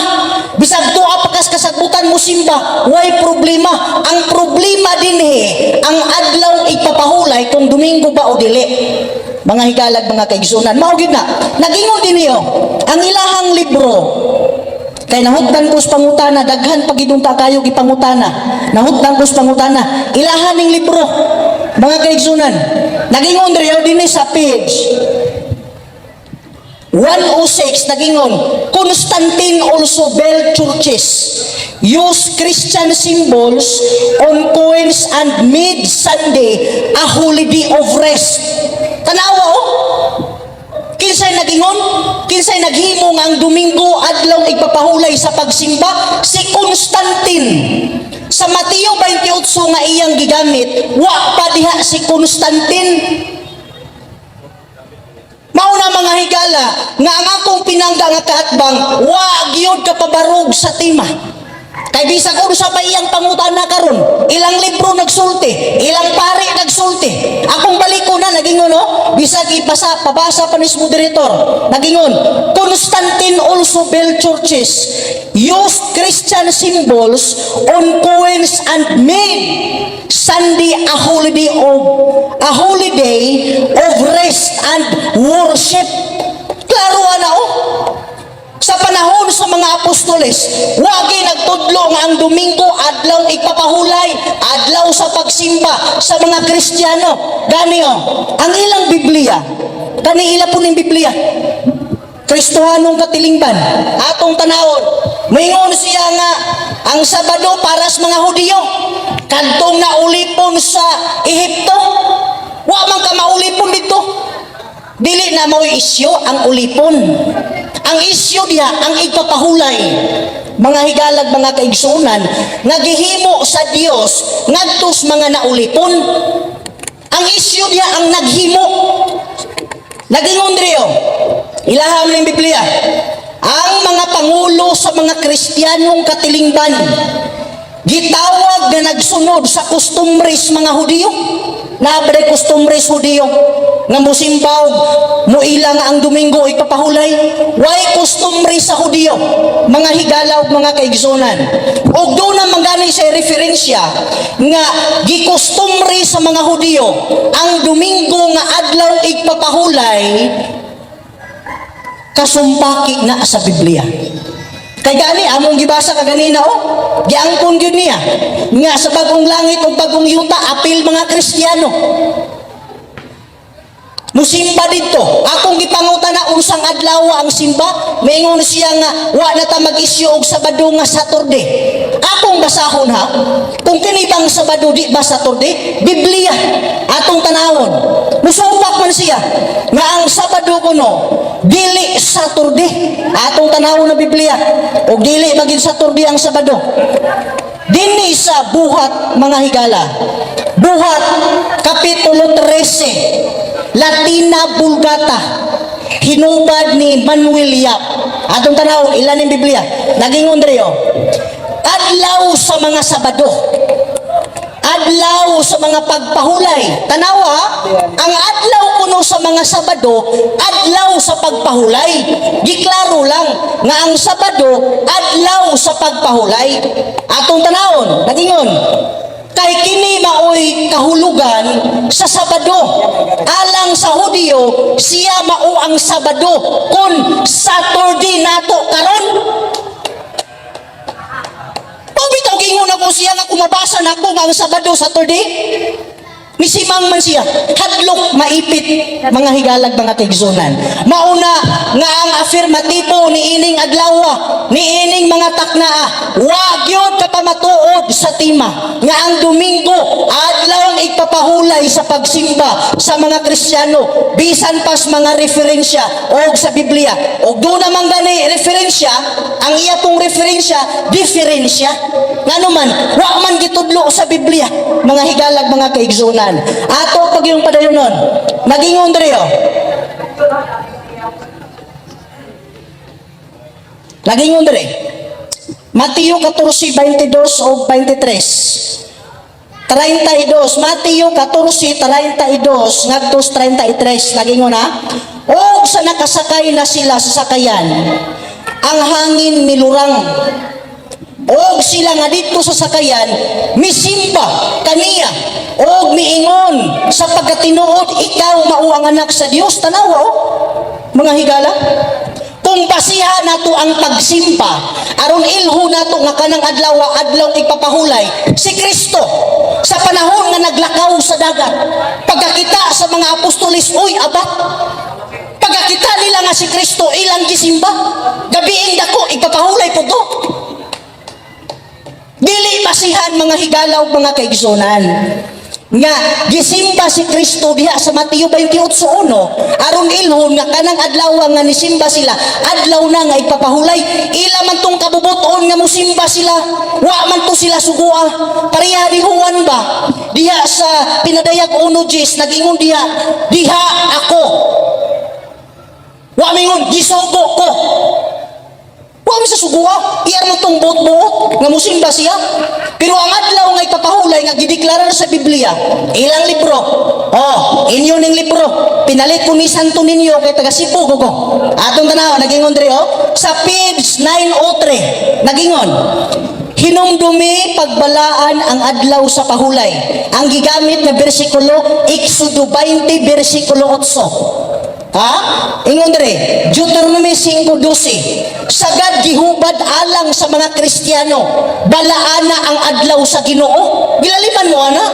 Bisag tuwa pa kas kasagbutan mo simba, way problema. Ang problema dinhi ang adlaw igpapahulay kung Domingo ba o dili. Mga higalag, mga kaigsunan, mao gyud na. Nagingon din niyo ang ilahang libro. Kay nahutdan ko sa pangutana, daghan pag ta kayo gipangutana. Nahutdan ko sa pangutana, ilahan ning libro. Mga kaigsunan, nagingon diri dinhi sa page 106, nagingon, "Constantine also built churches, use Christian symbols on coins and made Sunday a holiday of rest." Tanawa oh. Kinsay nagingon? Kinsay naghimo nga ang Domingo adlaw igpapahulay sa pagsimba? Si Constantine. Sa Mateo 28 nga iyang gigamit, wa pa diha si Constantine. Mao na, mga higala, nga ang akong pinangga nga kaatbang wa gyud kapabarog sa tema. Kay bisag unsa pa iyang pangutana karon, ilang libro nagsulti, ilang pari nagsulti. Akong baliko na nagingon no, bisag ipasa pabasa pa ni moderator. Nagingon, "Constantine also built churches, used Christian symbols on coins and made Sunday a holiday of rest and worship." Klaro na oh. Sa panahon sa mga apostoles, wagi nagtudlo nga ang Domingo adlaw igpapahulay, adlaw sa pagsimba sa mga Kristiyano. Gani oh, ang ilang Biblia, kani ila po ning Biblia. Kristohanong katilingban, atong tanawon. Moingon siya nga ang Sabado para sa mga Hudiyo. Kadtong naulipon sa Ehipto, wa man ka maulipon dito. Dili na mo'y isyo ang ulipon. Ang isyo diha ang igpapahulay. Mga higalag, mga kaigsunan, nga gihimo sa Dios ngadto sa mga naulipon. Ang isyo diha ang naghimo. Nagingon diriyo. Ilaham ning Biblia. Ang mga pangulo sa mga Kristiyanong katilingban gitawag nga nagsunod sa kostumbres mga Hudiyo. Naa bay kostumbres Hudiyo nga musimba og muila nga ang Domingo ipapahulay? Way kostumbre sa Hudiyo, mga higala ug mga kaigsunan. Og duna man gani sa referensya nga gikostumbre sa mga Hudiyo ang Domingo nga adlaw igpapahulay, kasumpaki na sa Biblia. Kay gani among gibasa kaganina oh, giangkon gyud niya nga sa bagong langit ug bagong yuta apil mga Kristiyano. Musimba didto. Akong gipangutana unsang adlaw ang simba, maingon siya nga wa na ta mag-isyu og Sabado nga Saturday. Akong basahon ha. Kung kini bang Sabado di ba Saturday? Biblia atong tanawon. Musupak man siya nga ang Sabado kuno dili Saturday. Atong tanawon na Biblia. Og dili maging Saturday ang Sabado. Dinhi sa Buhat, mga higala. Buhat Kapitulo 13, Latina Vulgata. Hinubad ni Manuel Yap. Atong tanaw ilan ang Biblia. Nagingon diri oh. Adlaw sa mga Sabado. Adlaw sa mga pagpahulay. Tanawa, ang adlaw kuno sa mga Sabado, adlaw sa pagpahulay. Giklaro lang nga ang Sabado, adlaw sa pagpahulay. Atong tanawon, nagingon, kay kini maoy kahulugan sa Sabado. Alang sa Hudiyo, siya mao ang Sabado kung Saturday nato karon. Mao bitaw gingon ako siya nga kumabasa nako nga ang Sabado Saturday. Misimang man siya, hadlok maipit, mga higalag, mga kaigsunan. Mauna nga ang afirmatibo ni ining adlawa, ni ining mga taknaa, wa gyud kapamatuod sa tema nga ang Domingo adlaw ang igpapahulay sa pagsimba sa mga Kristiyano, bisan pas mga referensya og sa Biblia. Og duna man gani referensya, ang iya pong referensya, diferensya. Ngano man, wa man gitudlo sa Biblia, mga higalag, mga kaigsunan. Ato pag yung padayonon, nagingon diri oh. Nagingon diri. Mateo 14:22 o 23. 32, Mateo 14:32 ngadto 33, nagingon na. Og sa nakasakay na sila sa sakayan, ang hangin milurang. Og sila nga didto sa sakayan misimba kaniya og miingon sa pagkatinuod, "Ikaw mao ang anak sa Dios." Tanawa oh, mga higala. Kung basiha nato ang pagsimba aron ilho nato nga kanang adlaw adlaw ipapahulay, si Kristo sa panahon nga naglakaw sa dagat, pagkakita sa mga apostoles, uy abat, pagkakita nila nga si Kristo, ilang gisimba. Gabiing dako ipapahulay po to. Dili basihan, mga higalaw, mga kaigsunan, nga gisimba si Kristo diha sa Mateo 28:1 aron ilhon nga kanang adlaw nga nisimba sila adlaw na nga ipapahulay. Ila man tong kabubuton nga musimba sila, wa man to sila sugua. Pareha ni Juan ba diha sa Pinadayag 1:10, nagingon diha, "Diha ako." Wa mingon, "Gisugo ko." Wa mi sa sugua, iyar mo tong buot-buot nga musimba siya. Pero ang adlaw nga ipapahulay nga gideklara sa Biblia, ilang libro. Oh, inyo ning libro. Pinalit ko ni Santo Niño kay taga Cebu ko ko. Atong tanaw, nagingon diri oh, sa page 903, nagingon. Hinumdumi pagbalaan ang adlaw sa pahulay. Ang gigamit na bersikulo, Exodo 20 bersikulo 8. Ha? Ingon dire, Deuteronomy 5:12. Sagad gihubad alang sa mga Kristiyano, balaana ang adlaw sa Ginoo. Gilaliman mo ana.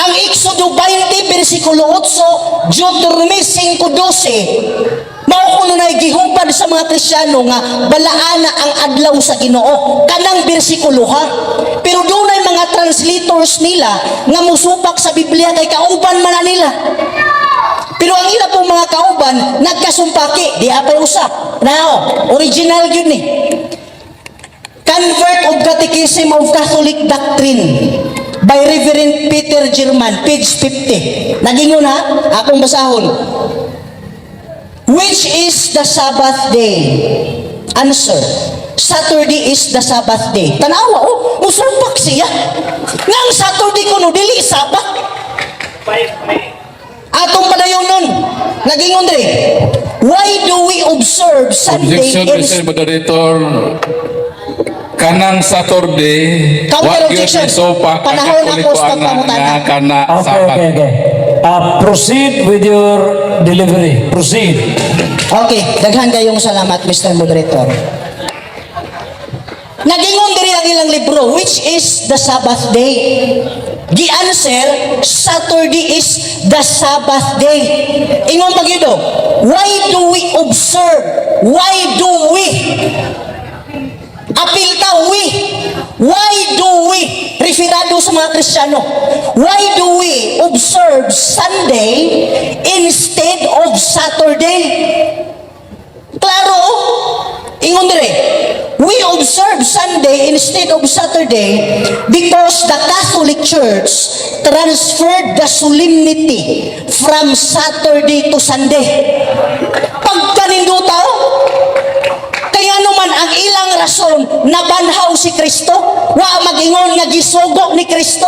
Ang Exodo 20 bersikulo 8, Deuteronomy 5:12, mao kuno na gihubad sa mga Kristiyano nga balaana ang adlaw sa Ginoo. Kanang bersikulo ha. Pero dunay mga translators nila nga musupak sa Biblia kay kauban man na nila. Pero ang ila pong mga kauban nagkasumpaki, di apay usa. Now, original yun ni. Convert of Catechism of Catholic Doctrine by Reverend Peter German, page 50. Nagingon ha, akong basahon. Which is the Sabbath day? Answer. Saturday is the Sabbath day. Tanawa, oh, musupak siya. Nga ang Saturday kuno dili Sabbath. Atong padayon nun, nagingon diri. Why do we observe Sunday Objection, in Mr. Moderator. Kanang Saturday, Counter wa gyud objection. misupak ang Panahon ako Katoliko sa ana pagpangutana. nga kana Okay, Sabat. okay. Proceed with your delivery. Proceed. Okay, daghan kayong salamat, Mr. Moderator. Nagingon diri ang ilang libro, which is the Sabbath day? The answer, Saturday is the Sabbath day. Ingon pa gyud, oh, why do we observe? Why do we? Apil ta, we. Why do we? Referado sa mga Kristiyano. Why do we observe Sunday instead of Saturday? Klaro, oh. Ingon dire. We observe Sunday instead of Saturday because the Catholic Church transferred the solemnity from Saturday to Sunday. Pagkaninduta, oh. Kaya naman ang ilang rason nabanhaw si Kristo, wa mag-ingon nga gisugo ni Kristo.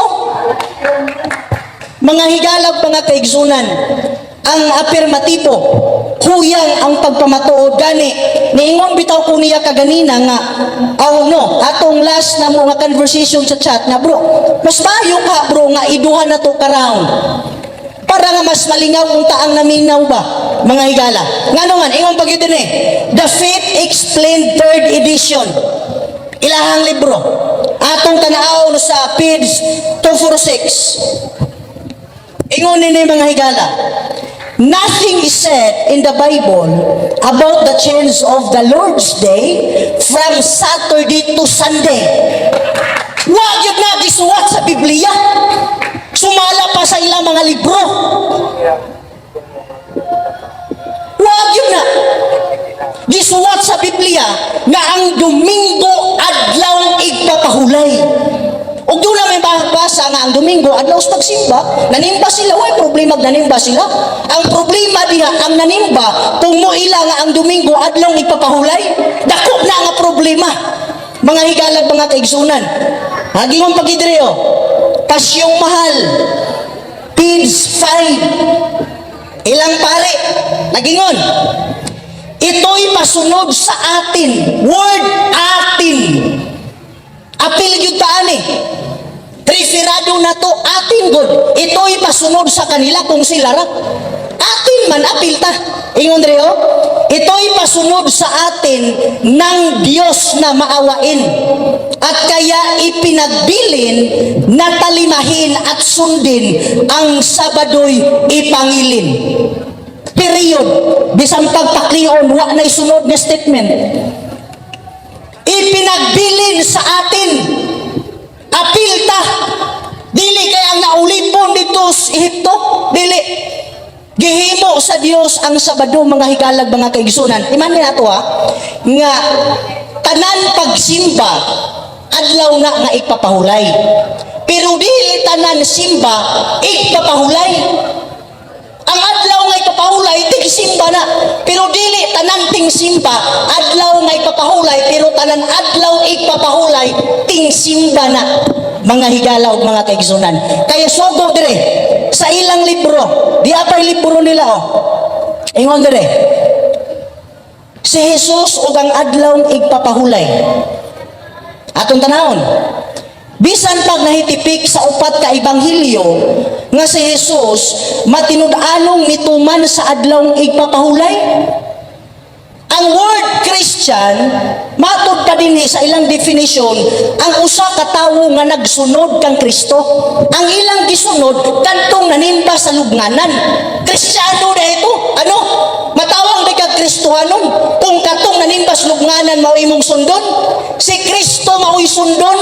Mga higalag, mga kaigsunan, ang apirmatibo, huyang ang pagpamatuod. Gani niingon bitaw ko niya kaganina nga, oh no, atong last na mo nga conversation sa chat nga, "Bro, mas maayo ka, bro, nga iduha na to ka round para nga mas malingaw unta ang naminaw ba." Mga higala, ngano man ingon pag yun eh, The Faith Explained, third edition, ilahang libro, atong tanaw sa page 246. Ingon nini, mga higala, nothing is said in the Bible about the change of the Lord's Day from Saturday to Sunday. Wa gyud na gisuwat sa Biblia. Sumala pa sa ilang mga libro. Wa gyud na gisuwat sa Biblia nga ang Domingo adlaw igpapahulay. Ug doon na may basa nga ang Domingo adlaw sa pagsimba, nanimba sila, way problema nanimba sila. Ang problema diha ang nanimba kung moila nga ang Domingo adlaw igpapahulay, dako na nga problema. Mga higalag, mga kaigsunan. Hagingon pagidre, oh. Pasyong Mahal. Page 5. Ilang pare nagingon. Ito'y pasunod sa atin. Word "atin". Apil gyud ta ani. Referado na to, atin gud. Ito'y pasunod sa kanila kung sila ra. Atin man, apil ta. Ingon dre, oh. Ito'y pasunod sa atin ng Diyos na maawain. At kaya ipinagbilin na talimahin at sundin ang Sabado'y ipangilin. Period. Bisan pagpaklion, wa na isunod nga statement. Ipinagbilin sa atin. Apil ta. Dili kay ang naulipon dito sa Ehipto. Dili. Gihimo sa Dios ang Sabado, mga higalag, mga kaigsunan. Iman nato ha nga tanan pagsimba adlaw na nga igpapahulay. Pero dili tanan simba igpapahulay. Ang adlaw nga ipapahulay, tigsimba na. Pero dili tanan tingsimba, adlaw nga ipapahulay, pero tanan adlaw igpapahulay, tingsimba na. Mga higala ug mga kaigsunan. Kaya sugo dire sa ilang libro, di apay libro nila, oh. Ingon dire. Si Jesus ug ang adlaw igpapahulay. Atong tanawon. Bisan pag nahitipik sa upat ka ebanghelyo nga si Jesus matinud-anong mituman sa adlawng igpapahulay. Ang word "Christian", matud pa din sa ilang definition, ang usa ka tawo nga nagsunod kang Kristo. Ang ilang gisunod kantong nanimba sa lubnganan. Kristiyano na ito. Ano? Matawang di kag Kristohanon kung katong nanimba sa lubnganan mao imong sundon. Si Kristo mao'y sundon.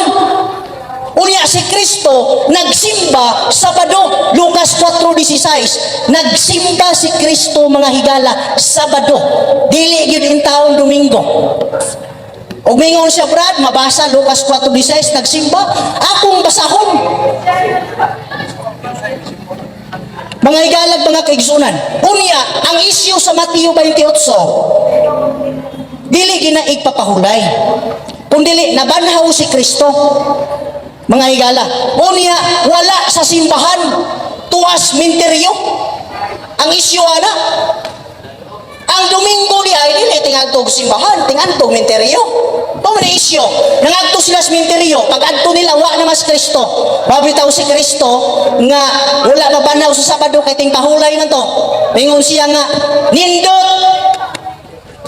Unya si Kristo nagsimba Sabado, Lucas 4:16. Nagsimba si Kristo, mga higala, Sabado. Dili gyud intawon Domingo. Ug mingon siya, "Brad, mabasa Lucas 4:16 nagsimba." Akong basahon. Mga higalag, mga kaigsunan, unya, ang isyu sa Mateo 28, dili gina igpapahulay. Kung dili, nabanhaw si Kristo. Mga higala, unya, wala sa simbahan, tuas minteryo. Ang isyu ana, ang Domingo di ay dili tingadtog simbahan, tingadtog minteryo. Mao ni isyu. Nangadto sila sa minteryo, pag adto nila wa na mas Kristo. Mabitaw si Kristo nga wala mabanhaw sa Sabado kay tingpahulay man to. Mingon siya nga nindot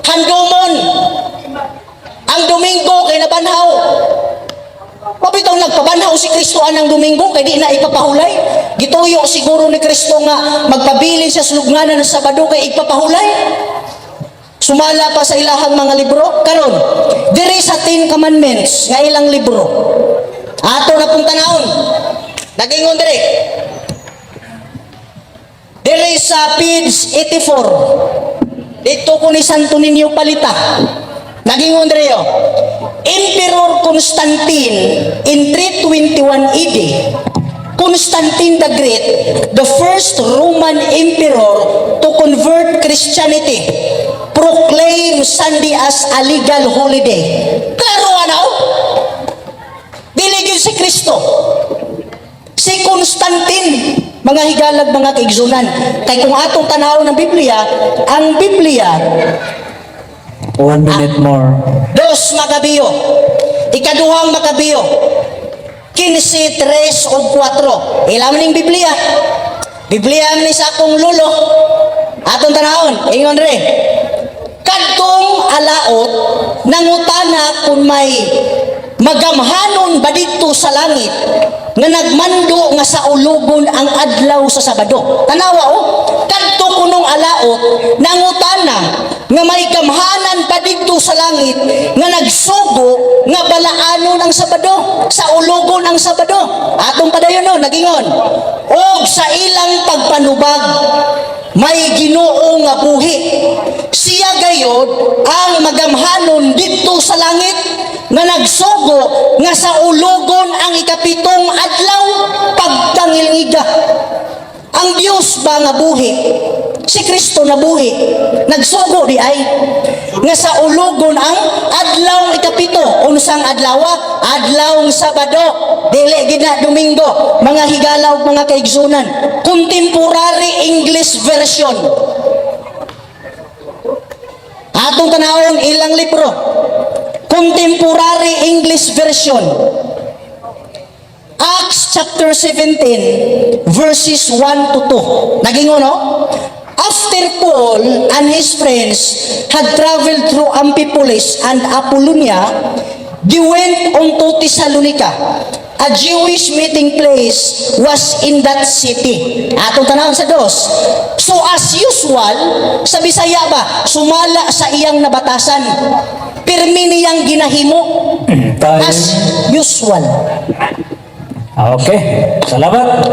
handumon ang Domingo kay nabanhaw. Mabitaw nagpabanhaw si Kristo anang Domingo kay di na ipapahulay. Gituyo siguro ni Kristo nga magpabilin sa sulugnanan ng Sabado kay ipapahulay. Sumala pa sa ilahang mga libro karon. Diri sa Ten Commandments nga ilang libro. Ato na pong tanawon. Nagingon diri. Diri sa page 84. Dito ko ni Santo Niño palita. Nagingon diri oh. Emperor Constantine in 321 AD, Constantine the Great, the first Roman emperor to convert Christianity, proclaimed Sunday as a legal holiday. Klaro ano? Dili gyud si Kristo. Si Constantine, mga higalag, mga kaigsunan. Kay kung atong tanaw ng Biblia, ang Biblia, One minute more. Dos Macabeo. Ikaduhang Macabeo. 15, 3 o 4. Ilam ning Biblia. Biblia ni sa akong lulo. Atong tanahon. Ingon re. Kadtong alaot, nangutana kung may magamhanon ba dito sa langit nga nagmando nga sa ulugon ang adlaw sa Sabado. Tanawa oh, kadto kunong alaot nangutana nga may gamhanan pa dito sa langit nga nagsugo nga balaanon ang Sabado, sa ulugon ang Sabado. Atong padayon no, nagingon. Og sa ilang pagpanubag may Ginoo nga buhi. Siya gayod ang magamhanon didto sa langit nga nagsugo nga sa ulugon ang ikapitong adlaw pagtangilngiga. Ang Dios ba nga buhi? Si Kristo na buhi. Nagsugo di ay nga sa ulugon ang adlaw ikapito. Unsang adlawa? Adlawng Sabado. Dili gid na Domingo. Mga higalaw, mga kaigsunan. Contemporary English Version. Atong tanawon ilang libro. Contemporary English Version. Acts chapter 17 verses 1 to 2. Nagingon no? After Paul and his friends had traveled through Amphipolis and Apollonia, they went on to Thessalonica. A Jewish meeting place was in that city. Atong tanawon sa dos. So as usual, sa Bisaya ba, sumala sa iyang nabatasan. Pirmi niyang ginahimo. Time. As usual. Okay. Salamat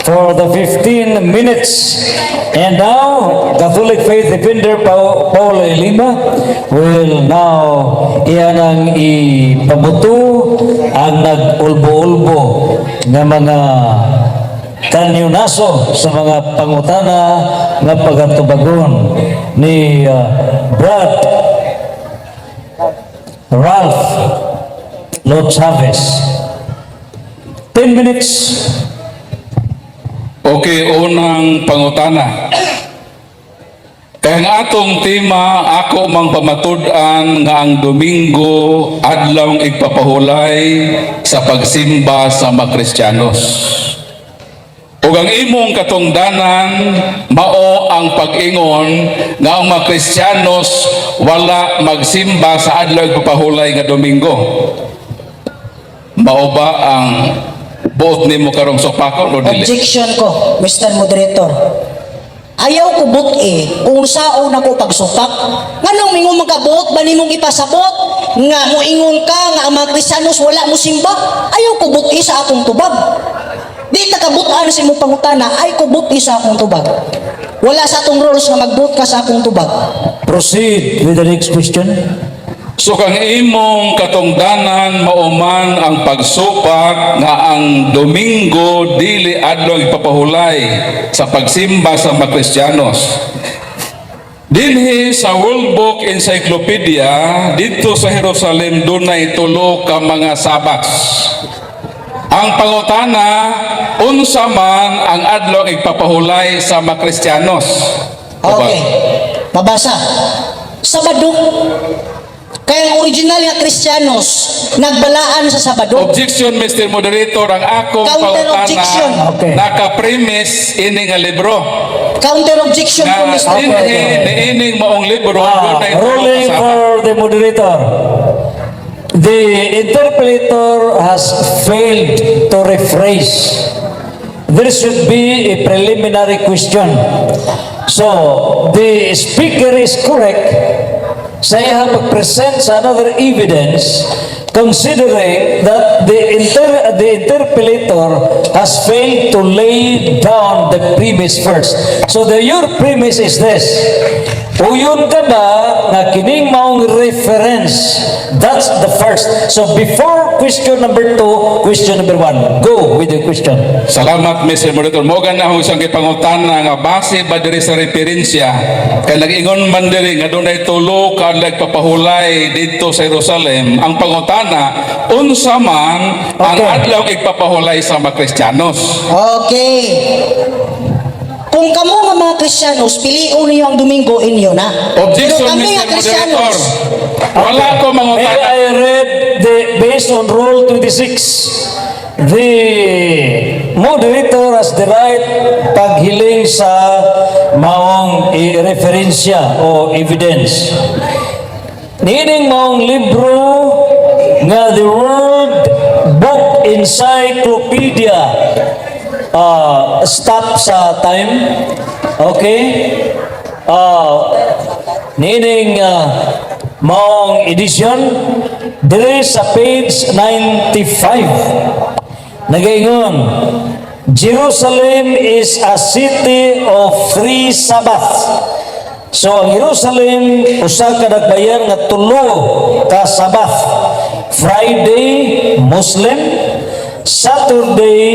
for the 15 minutes. And now, Catholic Faith Defender Paul Lima will now iyan ang ipabuto ang nag-ulbo-ulbo nga mga kanyunaso sa mga pangutana nga pagatubagon ni Brad Ralph Lord Chavez. 10 minutes. Okay, unang pangutana. Kaya ang atong tema, ako mang pamatud-an nga ang Domingo adlaw igpapahulay sa pagsimba sa mga Kristiyanos. Ug ang imong katungdanan mao ang pag-ingon nga ang mga Kristiyanos wala magsimba sa adlaw igpapahulay nga Domingo. Mao ba ang buot nimo karong supakon o dili? Objection ko, Mr. Moderator. Ayaw ko buti kung sao na ko pagsupak. Nganong mingon magkabuot ba nimong ipasabot nga moingon ka nga ang mga Kristiyanos wala mo simba? Ayaw ko buti sa akong tubag. Di ta kabutan sa imong pangutana, ay ko buti sa akong tubag. Wala sa atong rules nga magbuot ka sa akong tubag. Proceed with the next question. So kang imong katungdanan mao man ang pagsupak nga ang Domingo dili adlaw ipapahulay sa pagsimba sa mga Kristiyanos. Dinhi sa World Book Encyclopedia, didto sa Jerusalem dunay tulo ka mga Sabbaths. Ang pangutana, unsa man ang adlaw ipapahulay sa mga Kristiyanos? Okay. Mabasa. Sabado. Kaya ang original nga Kristiyanos nagbalaan sa Sabado. Objection, Mr. Moderator, ang akong Counter pangutana objection. Okay. naka-premise ini nga libro. Counter objection po, Nga Mr. dinhi niining maong libro Ah, dunay tulo ka ruling Sabbath. for the moderator. The interpolator has failed to rephrase. There should be a preliminary question. So, the speaker is correct sa iyang pag-present sa another evidence, considering that the interpolator has failed to lay down the premise first. So your premise is this. Uyon ka ba nga kining maong reference? That's the first. So before question number two, question number one. Go with the question. Salamat, Mr. Moderator. Mao na akong isang gipangutana nga base ba diri sa referensya kay nag-ingon man diri nga dunay tulo ka adlaw papahulay didto sa Jerusalem. Ang pangutana, unsa man ang adlaw igpapahulay sa mga Kristiyanos? Okay. Kung kamo nga mga Kristiyanos, pilion niyo ang Domingo, inyo na. Objection, Pero kami Mr. nga Moderator. Kristiyanos, Wala ko May mangutana. I read the based on Rule 26? The moderator has the right paghiling sa maong referensya o evidence. Niining maong libro nga The World Book Encyclopedia. Stop sa time. Okay? Niining maong edition dire sa page 95. Nagaingon, "Jerusalem is a city of three Sabbaths." So ang Jerusalem usa ka dakbayan nga tulo ka Sabbath. Friday, Muslim; Saturday,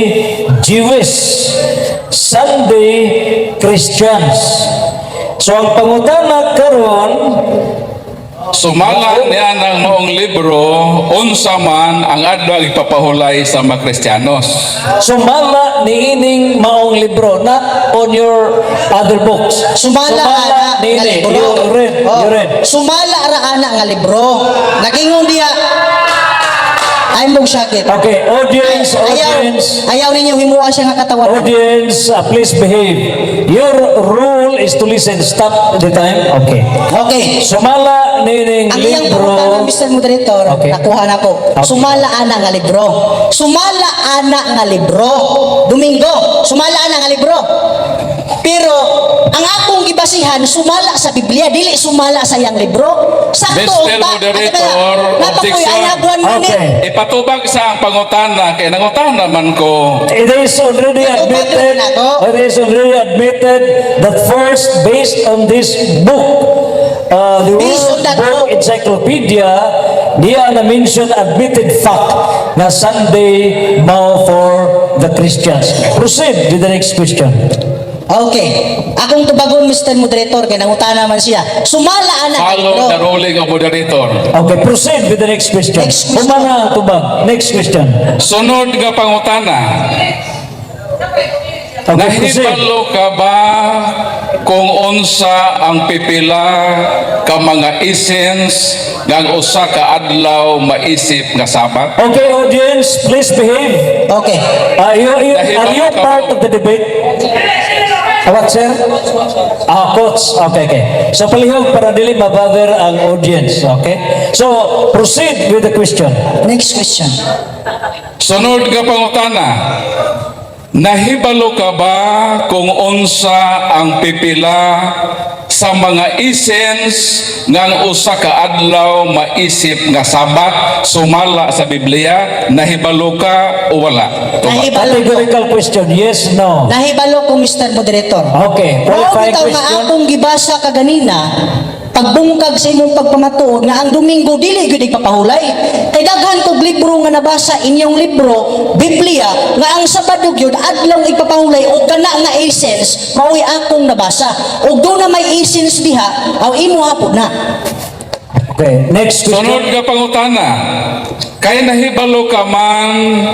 Jewish; Sunday, Christians. So ang pangutana karon, Sumala niya ng maong libro, unsa man ang adlaw ipapahulay sa mga Kristiyanos? Sumala niining maong libro, not on your other books. Sumala ana nga niini. libro. You read, Oh, you read. Sumala ra ana nga libro. Nagingon diha ay mong sakit. Okay, audience, Ayaw, audience. Ayaw ninyo himuan siya nga katawan. Audience, please behave. Your role is to listen. Stop the time. Okay. Okay. Sumala nining Ang iyang libro. pangutana, Mr. Moderator, nakuha na ko. Okay. Sumala ana nga libro. Sumala ana nga libro. Domingo, sumala ana nga libro. Pero ang akong gibasihan sumala sa Biblia, dili sumala sa iyang libro. Sakto Mr. unta. Moderator, Napakoy, objection. I have 1 minute. Okay. Ipatubag sa ang pangutana kay nangutana man ko. It is already admitted. It is already admitted that first, based on this book, the Based on World that Book book. Encyclopedia, diya na mention admitted fact na Sunday mao for the Christians. Proceed with the next question. Okay. Akong tubagon, Mr. Moderator, kay nangutana man siya. Sumala ana nga Follow libro. the ruling of moderator. Okay, proceed with the next question. Next question. Humana ang tubag. Next question. Sunod nga pangutana. Okay, proceed. Nahibalo ka ba kung unsa ang pipila ka mga essence nga ang usa ka adlaw maisip nga Sabat? Okay, audience, please behave. Okay. Are you part of the debate? What, sir? Ah, coach. Okay. So, palihog para dili mabother ang audience. Okay? So, proceed with the question. Next question. Sunod nga pangutana. Nahibalo ka ba kung unsa ang pipila sa mga essence nga ang usa ka adlaw maisip nga Sabat sumala sa Biblia? Nahibalo ka o wala? Tubag. Nahibalo ko. Categorical question. Yes, no. Nahibalo ko, Mr. Moderator. Okay. Mao Qualifying bitaw nga question. akong gibasa kaganina. Pagbungkag sa imong pagpamatuod nga ang Domingo dili gyud ipapahulay. Kay daghan kog libro nga nabasa, inyong libro, Biblia, nga ang Sabado gyud adlaw ipapahulay og kana nga essence mao'y akong nabasa. Og doon na may essence diha, aw imo hapon na. Okay, next question. Sunod nga pangutana. Kay nahibalo ka man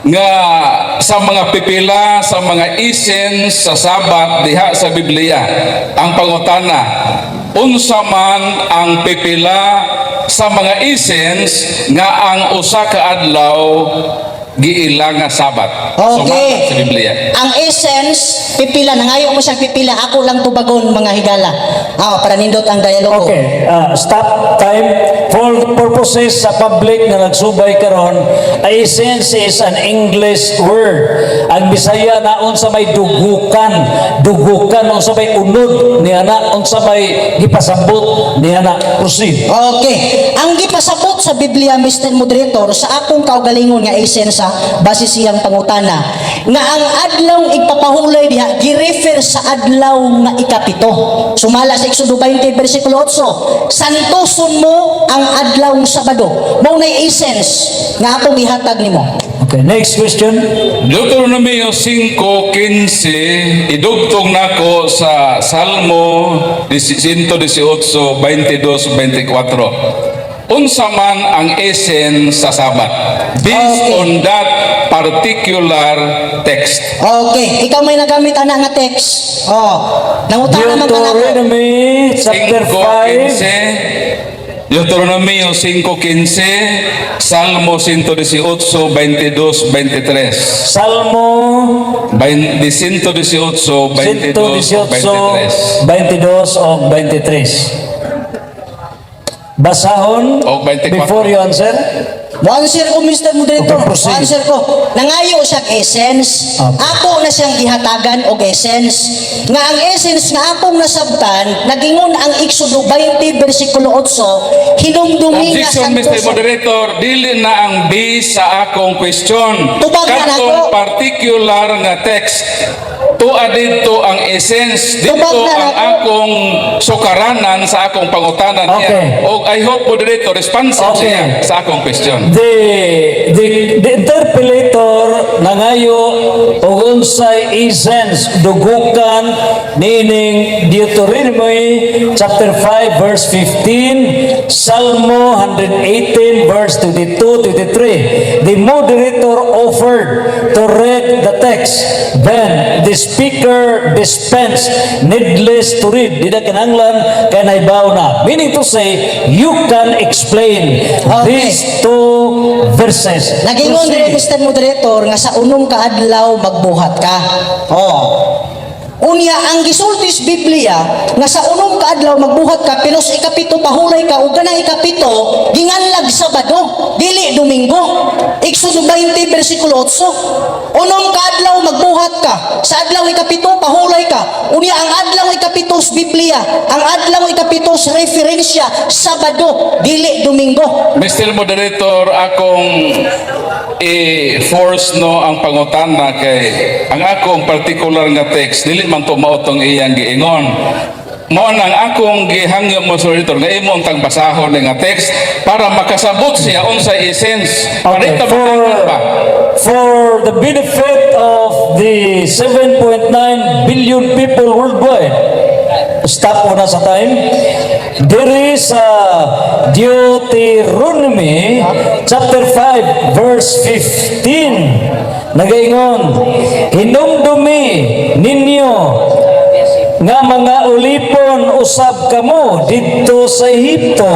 nga sa mga pipila sa mga essence sa Sabat diha sa Biblia. Ang pangutana, unsa man ang pipila sa mga essence nga ang usa ka adlaw giila nga Sabat? Okay. Sumala sa Biblia. Ang essence, pipila, nangayo mo siyang pipila, ako lang tubagon, mga higala. Ah, para nindot ang dialogo. Okay, stop time. For purposes sa public na nagsubay karon, essence is an English word. Ang Bisaya na unsa may dugukan, dugukan unsa may unod niya na, unsa may gipasabot niya na. Proceed. Okay. Ang gipasabot sa Biblia, Mr. Moderator, sa akong kaugalingon nga essence, base siyang pangutana, nga ang adlaw igpapahulay diha, girefer sa adlaw nga ikapito. Sumala sa Exodo 20, versikulo 8, "Santoson mo ang adlaw Sabado." Mao nay essence nga akong ihatag nimo. Okay, next question. Deuteronomio 5:15, idugtong nako sa Salmo 118, 22, 24. Unsa man ang essence sa Sabat based on that particular text? Okay, ikaw may nagamit ana nga text. Oh, nangutana man ka nako. Deuteronomy chapter 5. 5:15, Deuteronomio 5:15, Salmo 118, 22, 23. Salmo 118, 22, 118, 23. 22 o 23. Basahon O 24. before you answer. Mo-answer ko, Mr. Moderator. Okay, proceed. Mo-answer ko. Nangayo siya essence. Okay. Ako na siyang gihatagan og essence. Nga ang essence nga akong nasabtan, nagingon ang Exodo 20 versikulo 8, hinumdumi nga Objection, Mr. santoson. Moderator, dili na ang base sa akong question. Tubag na Katong nako. particular nga text. Tua dito ang essence, dito Tubag na ang nako. Akong sukaranan sa akong pangutana niya. Okay. Og I hope, Moderator, responsive siya sa akong question. The interpellator nangayo og unsay essence, dugukan niining Deuteronomy chapter 5 verse 15, Salmo 118 verse 22 23. The moderator offered to read the text. Then the speaker dispensed, needless to read. Di na kinahanglan kay nahibaw na. Meaning to say, you can explain these two verses. Nagingon Proceed. diri, Mr. Moderator, nga sa unom ka adlaw magbuhat ka. Oh. Unya ang gisulti sa Biblia nga sa unom ka adlaw magbuhat ka pero sa ikapito pahulay ka ug kanang ikapito ginganlag Sabado, dili Domingo. Exodo 20 versikulo 8. Unom ka adlaw magbuhat ka, sa adlaw ikapito pahulay ka. Unya ang adlaw ikapito sa Biblia, ang adlaw ikapito sa referensya, Sabado, dili Domingo. Mr. Moderator, akong i-force no ang pangutana kay ang akong particular nga text dili man to mao tong iyang giingon. Mao nang akong gihangyo mo, Moderator, nga imo ang basahon nga text para makasabot siya unsay essence. Okay, Para ba? For the benefit of the 7.9 billion people worldwide, stop muna sa time. There is a Deuteronomy chapter 5 verse 15. Nagaingon, "Hinumdumi ninyo nga mga ulipon usab kamo didto sa Ehipto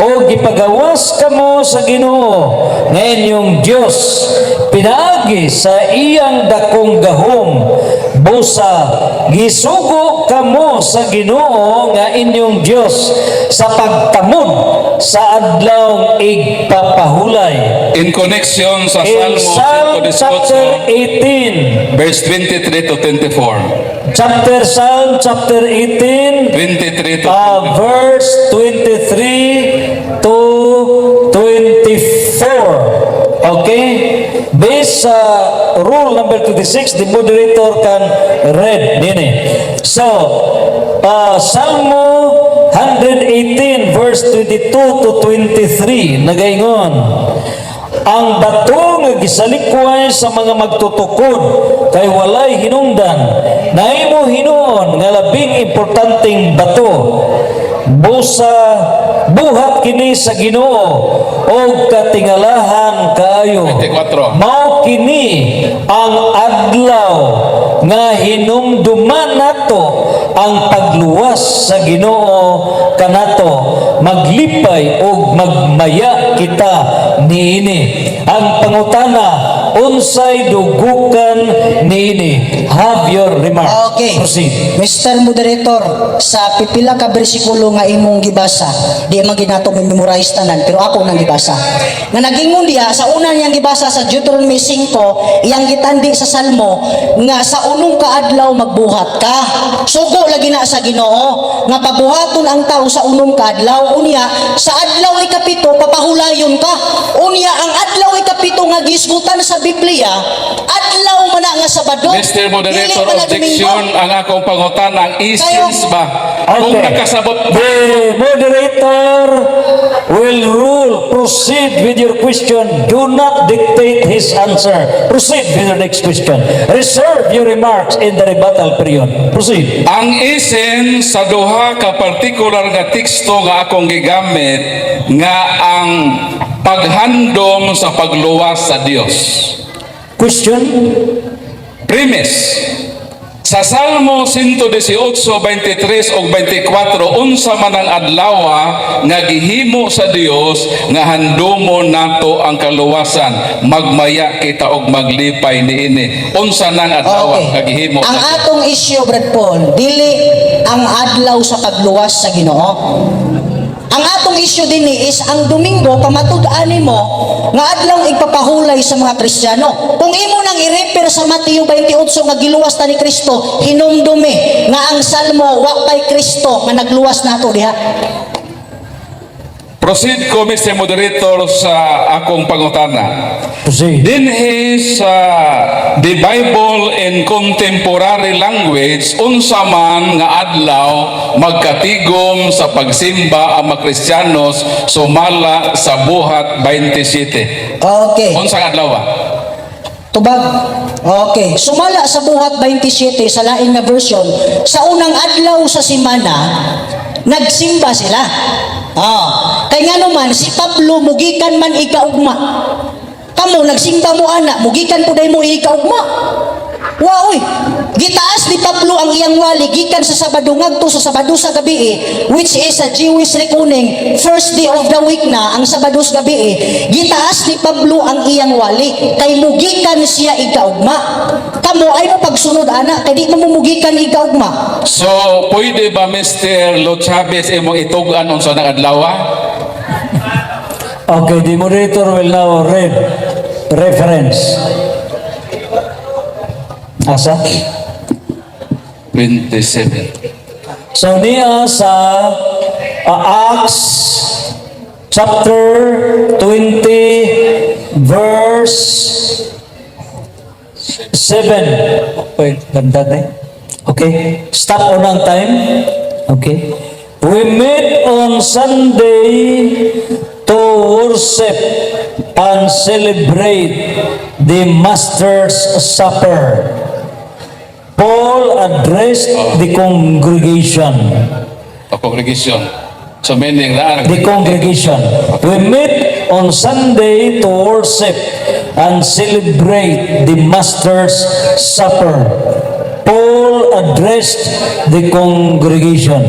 o gipagawas kamo sa Ginoo nga inyong Dios pinaagi sa iyang dakong gahom. Busa gisugo kamo sa Ginoo nga inyong Dios sa pagtamod sa adlaw igpapahulay." In connection sa In Salmo Psalm chapter 118 18 verse 23 to 24. Chapter Psalm chapter 18 23 to verse 23 to 24. Okay? Based sa rule number 26, the moderator can read dini. So, Salmo 118 verse 22 to 23 nagaingon, "Ang bato nga gisalikway sa mga magtutukod kay walay hinungdan, nahimo hinuon nga labing importanteng bato. Busa buhat kini sa Ginoo og katingalahan kaayo." 24. Mao kini ang adlaw nga hinumduman nato ang pagluwas sa Ginoo kanato. Maglipay ug magmaya kita niini. Ang pangutana, unsay dugukan niini? Have your remark. Okay. Proceed. Mr. Moderator, sa pipila ka bersikulo nga imong gibasa, di man ginato memorize tanan, pero ako nang gibasa. Nga nagingon diya sa una niyang gibasa sa Deuteronomy 5, iyang gitandi sa Salmo nga sa unong kaadlaw magbuhat ka. Sugo lagi na sa Ginoo nga pabuhaton ang tao sa unong kaadlaw. Unya sa adlaw ikapito papahulayon ka. Unya ang adlaw ikapito nga gisgutan sa Biblia, adlaw man na nga Sabado. Mr. Moderator, Dili man na Domingo. Objection ang akong pangutana, ang essence ba? Kung nakasabot The moderator will rule. Proceed with your question. Do not dictate his answer. Proceed with your next question. Reserve your remarks in the rebuttal period. Proceed. Ang essence sa duha ka partikular nga teksto nga akong gigamit nga ang paghandom sa pagluwas sa Dios. Question? Premise. Sa Salmo 118:23 ug 24, unsa man ang adlaw nga gihimo sa Dios nga handumo nato ang kaluwasan, magmaya kita og maglipay niini? Unsa nang adlaw nga gihimo Ang sa Dios? Atong issue, Brad Paul, dili ang adlaw sa pagluwas sa Ginoo. Ang atong issue din is ang Domingo, pamatud-an nimo nga adlaw igpapahulay sa mga Kristiyano. Kung imo nang i-refer sa Mateo 28 nga giluwas ta ni Kristo, hinumdumi nga ang Salmo, wa pay Kristo nga nagluwas nato diha. Proceed ko, Mr. Moderator, sa akong pangutana. Proceed. Dinhi sa The Bible in Contemporary Language, unsa man nga adlaw magkatigom sa pagsimba ang mga Kristiyanos sumala sa Buhat 27? Okay. Unsa nga adlaw ba? Tubag. Okay. Sumala sa Buhat 27 sa lain nga version, sa unang adlaw sa simana, nagsimba sila. Ah, kay nga naman si Pablo mugikan man ikaugma. Kamo nagsimba mo ana, mugikan po mo ikaugma. Wa oy. Gitaas ni Pablo ang iyang wali gikan sa Sabado ngadto sa Sabado sa gabi, which is sa Jewish reckoning, first day of the week na ang Sabado sa gabi. Gitaas ni Pablo ang iyang wali kay mugikan siya ikaugma. Kamo ay mo pagsunod ana kay di mo mugikan ikaugma. So, pwede ba, Mr. Lo Chavez, imong itug-an unsa nang adlaw? Okay, the moderator will now read reference. Asa? 27. So niya sa Acts chapter 20 verse 7. Wait, ganda na eh. Okay, stop on ang time. Okay. "We meet on Sunday to worship and celebrate the Master's Supper. Paul addressed the congregation." O congregation. So meaning na The congregation. "We meet on Sunday to worship and celebrate the Master's Supper. Paul addressed the congregation."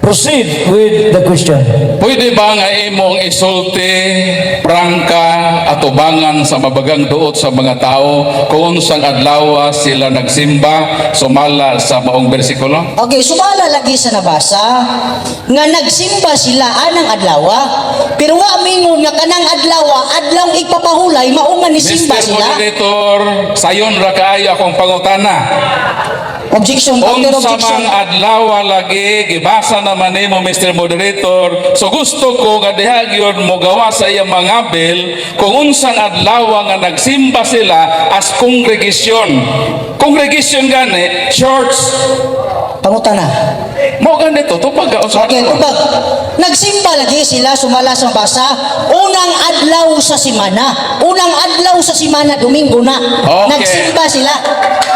Proceed with the question. Pwede ba nga imong isulti, prangka, atubangan sa mabagang duot sa mga tao kung unsang adlaw sila nagsimba sumala sa maong bersikulo? Okay, sumala lagi sa nabasa nga nagsimba sila anang adlawa, pero wa mingon nga kanang adlawa adlaw igpapahulay mao nga nisimba Mr. sila. Moderator, sayon ra kaayo akong pangutana. Objection, counter Unsa objection. mang adlaw lagi gibasa naman nimo, Mr. Moderator. So gusto ko nga diha gyud mo gawa sa iyang mga bill kung unsang adlaw nga nagsimba sila as congregation. Congregation gani, church. Pangutana. Mo ganito, tubag ka usa. Okay, tubag. Nagsimba lagi sila sumala sa basa. Unang adlaw sa simana. Unang adlaw sa simana, Domingo na. Okay. Nagsimba sila.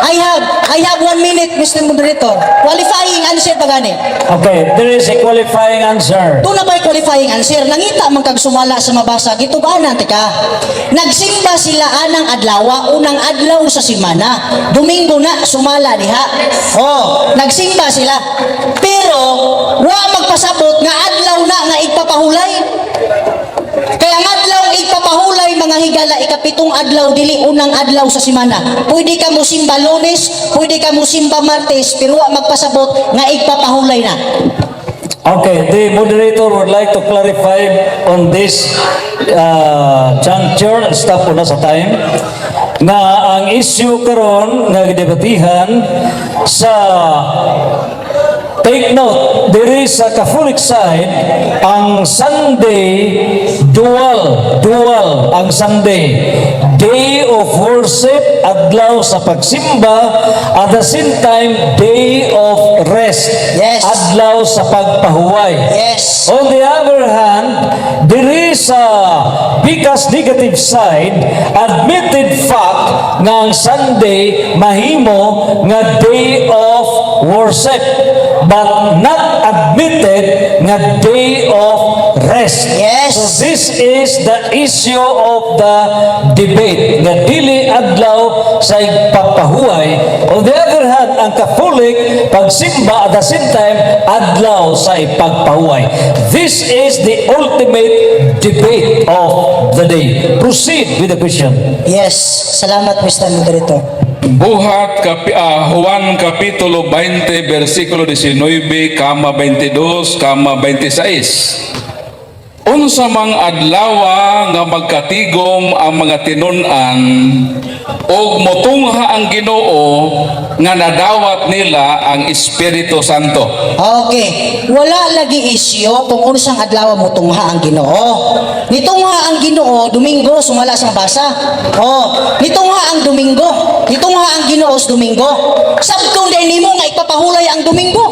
I have 1 minute, Mr. Moderator. Qualifying answer pa gani. Okay, there is a qualifying answer. Doon na ba'y qualifying answer? Nangita man kag sumala sa mabasa, gitubaanan tika. Nagsimba sila anang adlawa, unang adlaw sa simana. Domingo na, sumala diha. Oh, nagsimba sila. Pero, wa magpasabot nga adlaw na nga igpapahulay. Kaya ang adlaw igpapahulay, mga higala, ikapitong adlaw, dili unang adlaw sa simana. Pwede ka mo simba Lunes, pwede ka mo simba Martes, pero wa magpasabot nga igpapahulay na. Okay, the moderator would like to clarify on this juncture, stop na sa time, nga ang issue karon nga gidebatihan sa. Take note, there is a Catholic side, ang Sunday, dual, dual ang Sunday. Day of worship, adlaw sa pagsimba, at the same time, day of rest. Adlaw sa pagpahuway. On the other hand, there is a biggest negative side, admitted fact nga ang Sunday mahimo nga day of worship, but not admitted nga day of rest. So this is the issue of the debate nga dili adlaw sa igpapahuway. On the other hand, ang Catholic pagsimba at the same time adlaw sa ipagpahuway. This is the ultimate debate of the day. Proceed with the question. Yes. Salamat, Mr. Moderator. Buhat Juan Kapitulo 20 versikulo 19 kama 22 kama 26. Unsa mang adlawa nga magkatigom ang mga tinun-an ug motungha ang Ginoo nga nadawat nila ang Espiritu Santo? Okay. Wala lagi isyo kung unsang adlaw mo tungha ang Ginoo. Nitungha ang Ginoo Domingo sumala sa basa. Oh, nitungha ang Domingo. Nitungha ang Ginoo sa Domingo. Sabtong day nimo nga ipapahulay ang Domingo.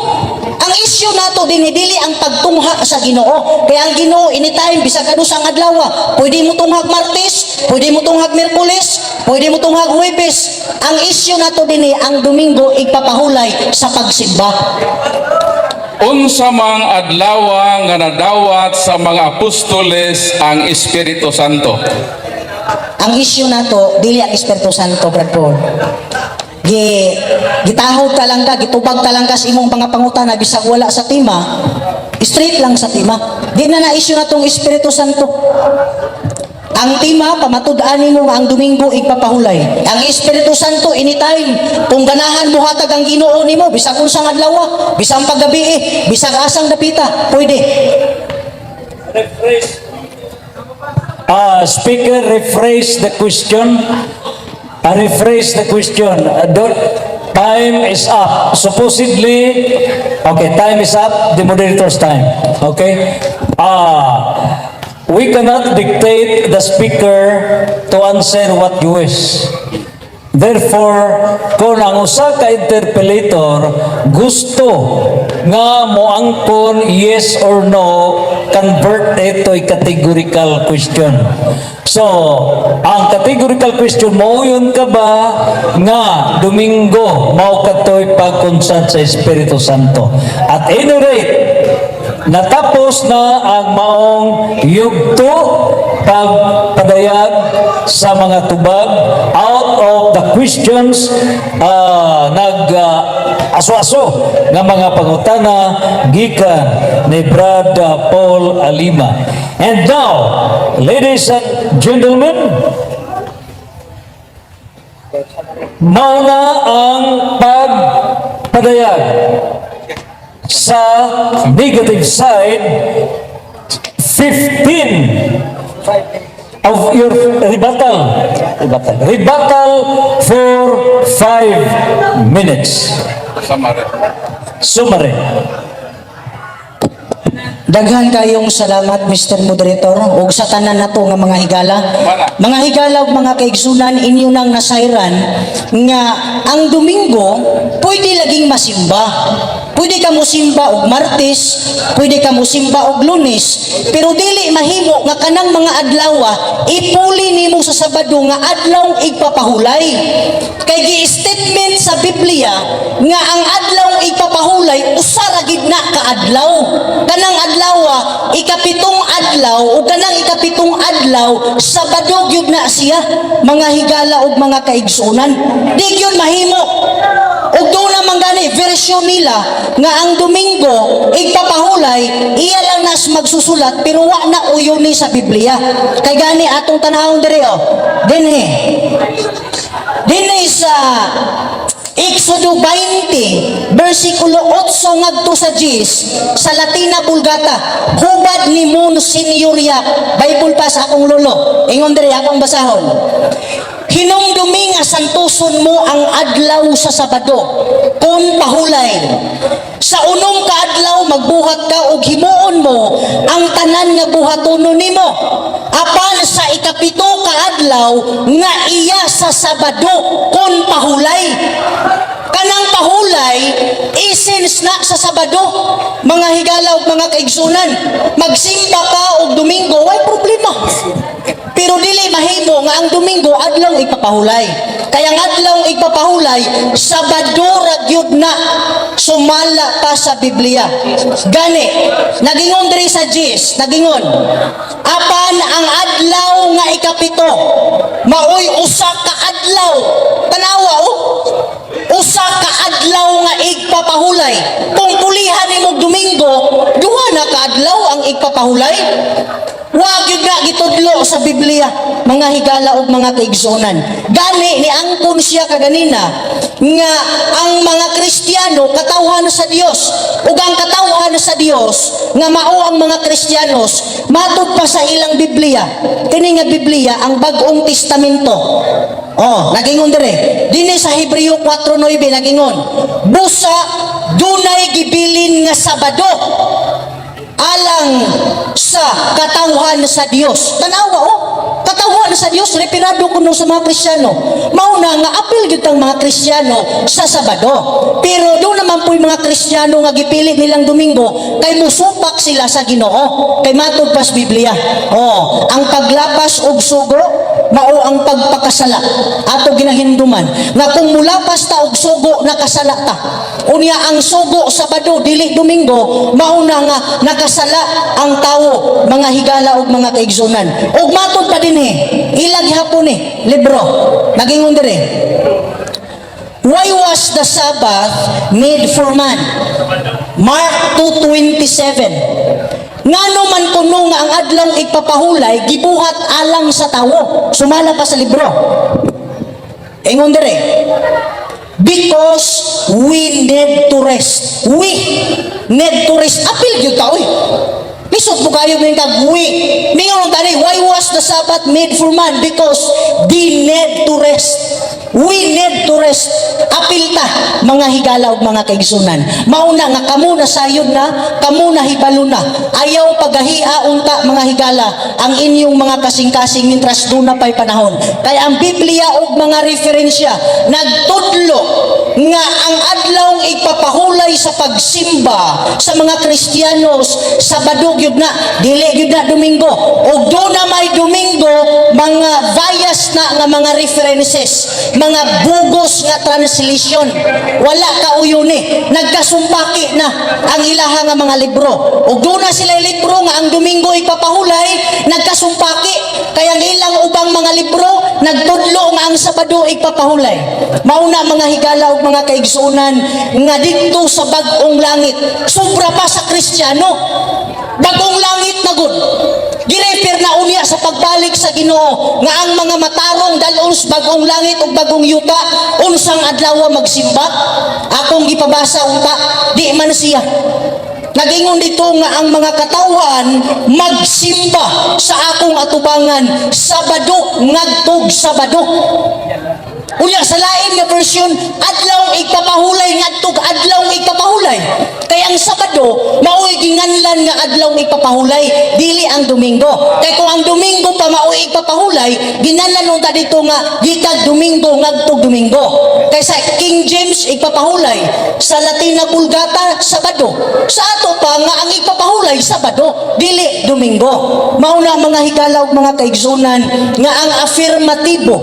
Ang isyu nato din dili ang pagtungha sa Ginoo. Kaya ang Ginoo anytime bisag kanus-ang adlaw, pwede mo tunghag Martes, pwede mo tunghag Miyerkules, pwede mo tunghag Huwebes. Ang isyu nato dinhi, ang Domingo igpapahulay sa pagsimba. Unsa mang adlawa nga nadawat sa mga apostoles ang Espiritu Santo? Ang issue nato dili ang Espiritu Santo, Brad Paul. Gitahod ta lang ka, gitubag ta lang ka sa imong mga pangutana bisag wala sa tema. Straight lang sa tema. Di na na issue natong Espiritu Santo. Ang tema, pamatud-an nimo nga ang Domingo igpapahulay. Ang Espiritu Santo anytime kung ganahan mo hatag ang Ginoo nimo bisag unsang adlaw, bisag paggabi, bisag asang dapita, pwede. Rephrase. Speaker, rephrase the question. Rephrase the question. Time is up. Supposedly, okay, time is up. The moderator's time. Okay? We cannot dictate the speaker to answer what you wish. Therefore, kung ang usa ka interpellator gusto nga moangkon yes or no, convert it to a categorical question. So, ang categorical question, mauyon ka ba nga Domingo mao katoy pagkonsad sa Espiritu Santo? At any rate, natapos na ang maong yugto pagpadayag sa mga tubag out of the questions, nag aso-aso nga mga pangutana gikan ni Brad Paul Alima. And now, ladies and gentlemen, mao na ang pagpadayag sa negative side, 15 of your rebuttal. Rebuttal. Rebuttal for 5 minutes. Summary. Summary. Daghan kayong salamat, Mr. Moderator, ug sa tanan nato nga mga higala. Wala. Mga higala ug mga kaigsunan, inyo nang nasayran nga ang Domingo pwede laging masimba. Pwede ka mosimba og Martes, pwede ka mosimba og Lunes, pero dili mahimo nga kanang mga adlaw ipuli nimo sa Sabado nga adlaw igpapahulay. Kay gi-statement sa Biblia nga ang adlaw igpapahulay usa ra gid na ka adlaw. Kanang adlaw, ikapitong adlaw, ug kanang ikapitong adlaw Sabado gyud na siya, mga higala ug mga kaigsuonan. Di gyud mahimo. Ug doon naman gani version nila nga ang Domingo igpapahulay, iya lang nas magsusulat, pero wa na uyon ni sa Biblia. Kay gani atong tanawon diri, oh. Dinhi sa Exodo 20, versikulo 8 ngadto sa 10, sa Latina Vulgata, hubad ni Monsignor Yap, Bible pa sa akong lolo. Ingon diri, akong basahon. "Hinumdumi nga santuson mo ang adlaw sa Sabado kung pahulay. Sa 6 ka adlaw magbuhat ka ug himuon mo ang tanan nga buhatonon nimo. Apan sa 7 ka adlaw nga iya sa Sabado kon pahulay." Kanang pahulay, essence na sa Sabado. Mga higala ug mga kaigsunan, magsimba ka og Domingo, way problema. Pero dili mahimo nga ang Domingo adlaw ipapahulay. Kaya ang adlaw ipapahulay, Sabado ra gyud na, sumala pa sa Biblia. Gani, nagingon diri sa 10, nagingon, "Apan ang adlaw nga 7, maoy usa ka adlaw." Tanawa, oh. Usa ka adlaw nga igpapahulay. Kung pulihan nimo Domingo, duha na ka adlaw ang igpapahulay. Wa gyud na gitudlo sa Biblia, mga higala ug mga kaigsuonan. Gani ni angkon siya kaganina nga ang mga Kristiyano katawhan sa Dios, ug ang katawhan sa Dios nga mao ang mga Kristiyanos, matud pa sa ilang Biblia. Kini nga Biblia, ang Bag-ong Testamento. Oh, nagingon dire. Dinhi sa Hebreo 4:9 nagingon, "Busa dunay gibilin nga Sabado alang sa katawhan sa Dios." Tanawa, oh. Katawhan sa Dios, referado kuno sa mga Kristiyano. Mao na nga apil gyud ang mga Kristiyano sa Sabado. Pero doon naman po yung mga Kristiyano nga gipili nilang Domingo kay musupak sila sa Ginoo. Kay matud pas Biblia. Oh, ang paglapas og sugo mao ang pagpakasala. Ato ginahinduman nga kung mulapas ta og sugo, nakasala ta. Unya ang sugo Sabado, dili Domingo, mao na nga nakasala ang tawo, mga higala ug mga kaigsunan. Ug matud pa dinhi, ilang gihapon ni libro. Nagingon dire. Why was the Sabbath made for man? Mark 2:27. Ngano man kuno nga ang adlaw igpapahulay gibuhat alang sa tawo? Sumala pa sa libro. Ingon dire. "Because we need to rest." We need to rest. Apil gyud ta, oy. Lisod mo kayo ng kag we. Mingon tani, why was the Sabbath made for man? Because they need to rest. We need to rest. Apil ta, mga higala ug mga kaigsunan. Mauna nga kamo na sayod na, kamo na hibalo na. Ayaw pagahia unta, mga higala, ang inyong mga kasing-kasing mintras duna pa'y panahon. Kaya ang Biblia ug mga referensya nagtudlo nga ang adlaw ipapahulay sa pagsimba sa mga Kristiyanos, Sabado gyud na, dili gyud na Domingo. Og duna may Domingo, mga bias na nga mga references, mga bugos nga translation, wala ka uyuni, nagkasumpaki na ang ilaha nga mga libro. Og duna sila libro nga ang Domingo ipapahulay, nagkasumpaki kaya ang ilang ubang mga libro nagtudlo nga ang Sabado ipapahulay. Mauna, mga higala ug mga kaigsuonan, nga didto sa bag-ong langit, sobra pa sa Kristiyano, bagong langit na gud. Girefer na unya sa pagbalik sa Ginoo nga ang mga matarong dalon sa bagong langit ug bagong yuta. Unsang adlaw magsimba? Akong gipabasa unta, di man siya. Nagingon dito nga ang mga katawhan magsimba sa akong atubangan Sabado ngadtog Sabado. Unya sa lain nga version, adlaw igpapahulay ngadtog adlaw igpapahulay. Kaya ang Kay ang Sabado mao'y ginganlan nga adlaw igpapahulay, dili ang Domingo. Kay kung ang Domingo pa mao'y igpapahulay, ginganlan unta dito nga gikan Domingo ngadtog Domingo. Kay sa King James, igpapahulay, sa Latina Vulgata, Sabado. Sa ato pa nga ang igpapahulay Sabado, dili Domingo. Mao na, mga higala ug mga kaigsunan, nga ang afirmatibo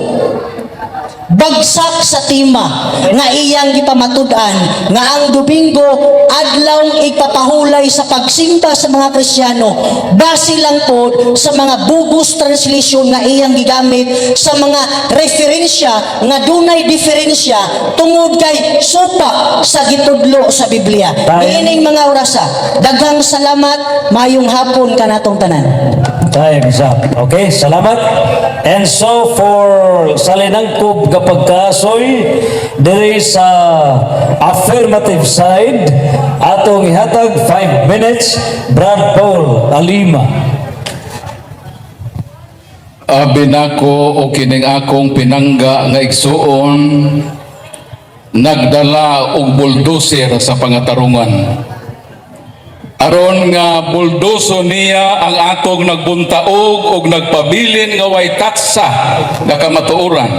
bagsak sa tema nga iyang gipamatud-an nga ang Domingo adlaw igpapahulay sa pagsimba sa mga Kristiyano, base lang pod sa mga bogus translation nga iyang gigamit sa mga referensya nga dunay diferensya tungod kay supak sa gitudlo sa Biblia Tayo. niining mga orasa. Daghang salamat, mayong hapon kanatong tanan. Time's up. Okay, salamat. And so for sa linangkob nga pagkaasoy, diri sa affirmative side, atong ihatag 5 minutes, Brad Paul Alima. Abi nako o kining akong pinangga nga igsuon nagdala og bulldozer sa pangatarungan. Aron nga buldoso niya ang atong nagbuntaog og nagpabilin nga way tatsa nga kamatuoran.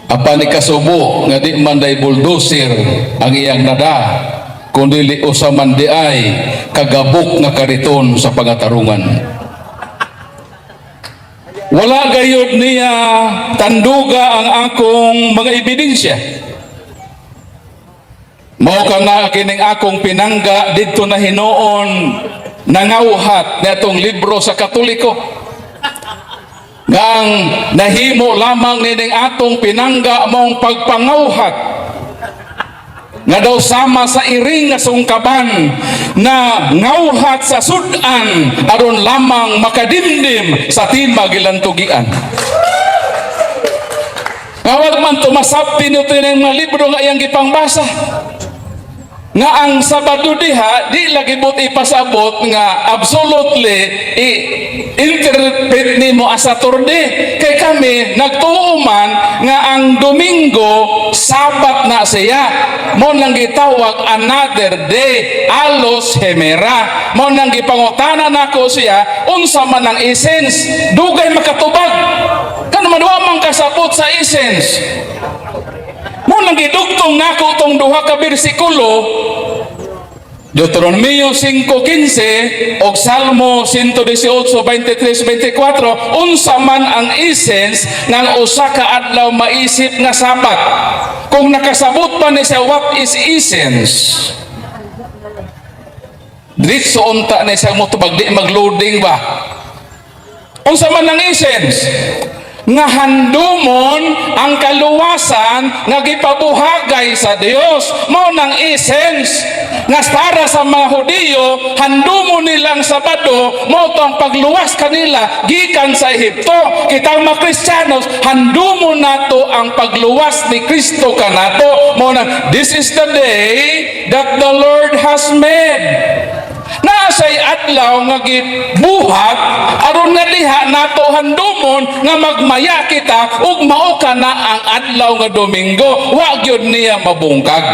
Apan ikasubo nga di man day bulldozer ang iyang nada, kundi usa man di ay kagabok nga kariton sa pangatarungan. Wala gayud niya tanduga ang akong mga ebidensya. Mao ka na kining akong pinangga didto na hinuon nangawhat niadtong libro sa Katoliko. Nga ang nahimo lamang nining atong pinangga mong pagpangawhat nga daw sama sa iring nga sungkaban na ngawhat sa sudan aron lamang makadimdim sa timag gilantugian. Nga wag man tumasabti nito yung mga libro nga iyang gipangbasa. Nga ang Sabado diha, di lagi but ipasabot nga absolutely i-interpret nimo as Saturday. Kay kami, nagtuo man nga ang Domingo, Sabat na siya. Mao nang gitawag another day, allos hemera. Mao nang gipangutana nako siya, unsa man ang essence, dugay makatubag. Kano man wa man kasabot sa essence. Mao nang gidugtong nako tong duha ka bersikulo, Deuteronomio 5:15 o Salmo 118:23-24, unsa man ang essence ng usa ka adlaw maisip nga Sabat. Kung nakasabot pa ni siya what is essence, diretso unta na siya motubag, di magloading ba. Unsa man ang essence? Nga handumon ang kaluwasan nga gipabuhagay sa Dios. Mao nang essence nga para sa mga Hudiyo, handumon nilang Sabado mao to ang pagluwas kanila gikan sa Ehipto. Kitang mga Kristiyanos, handumon nato ang pagluwas ni Kristo kanato. Mao nang this is the day that the Lord has made. Naasay adlaw nga gibuhat aron nga diha nato handumon nga magmaya kita ug mao kana ang adlaw nga Domingo. Wa gyud niya mabungkag.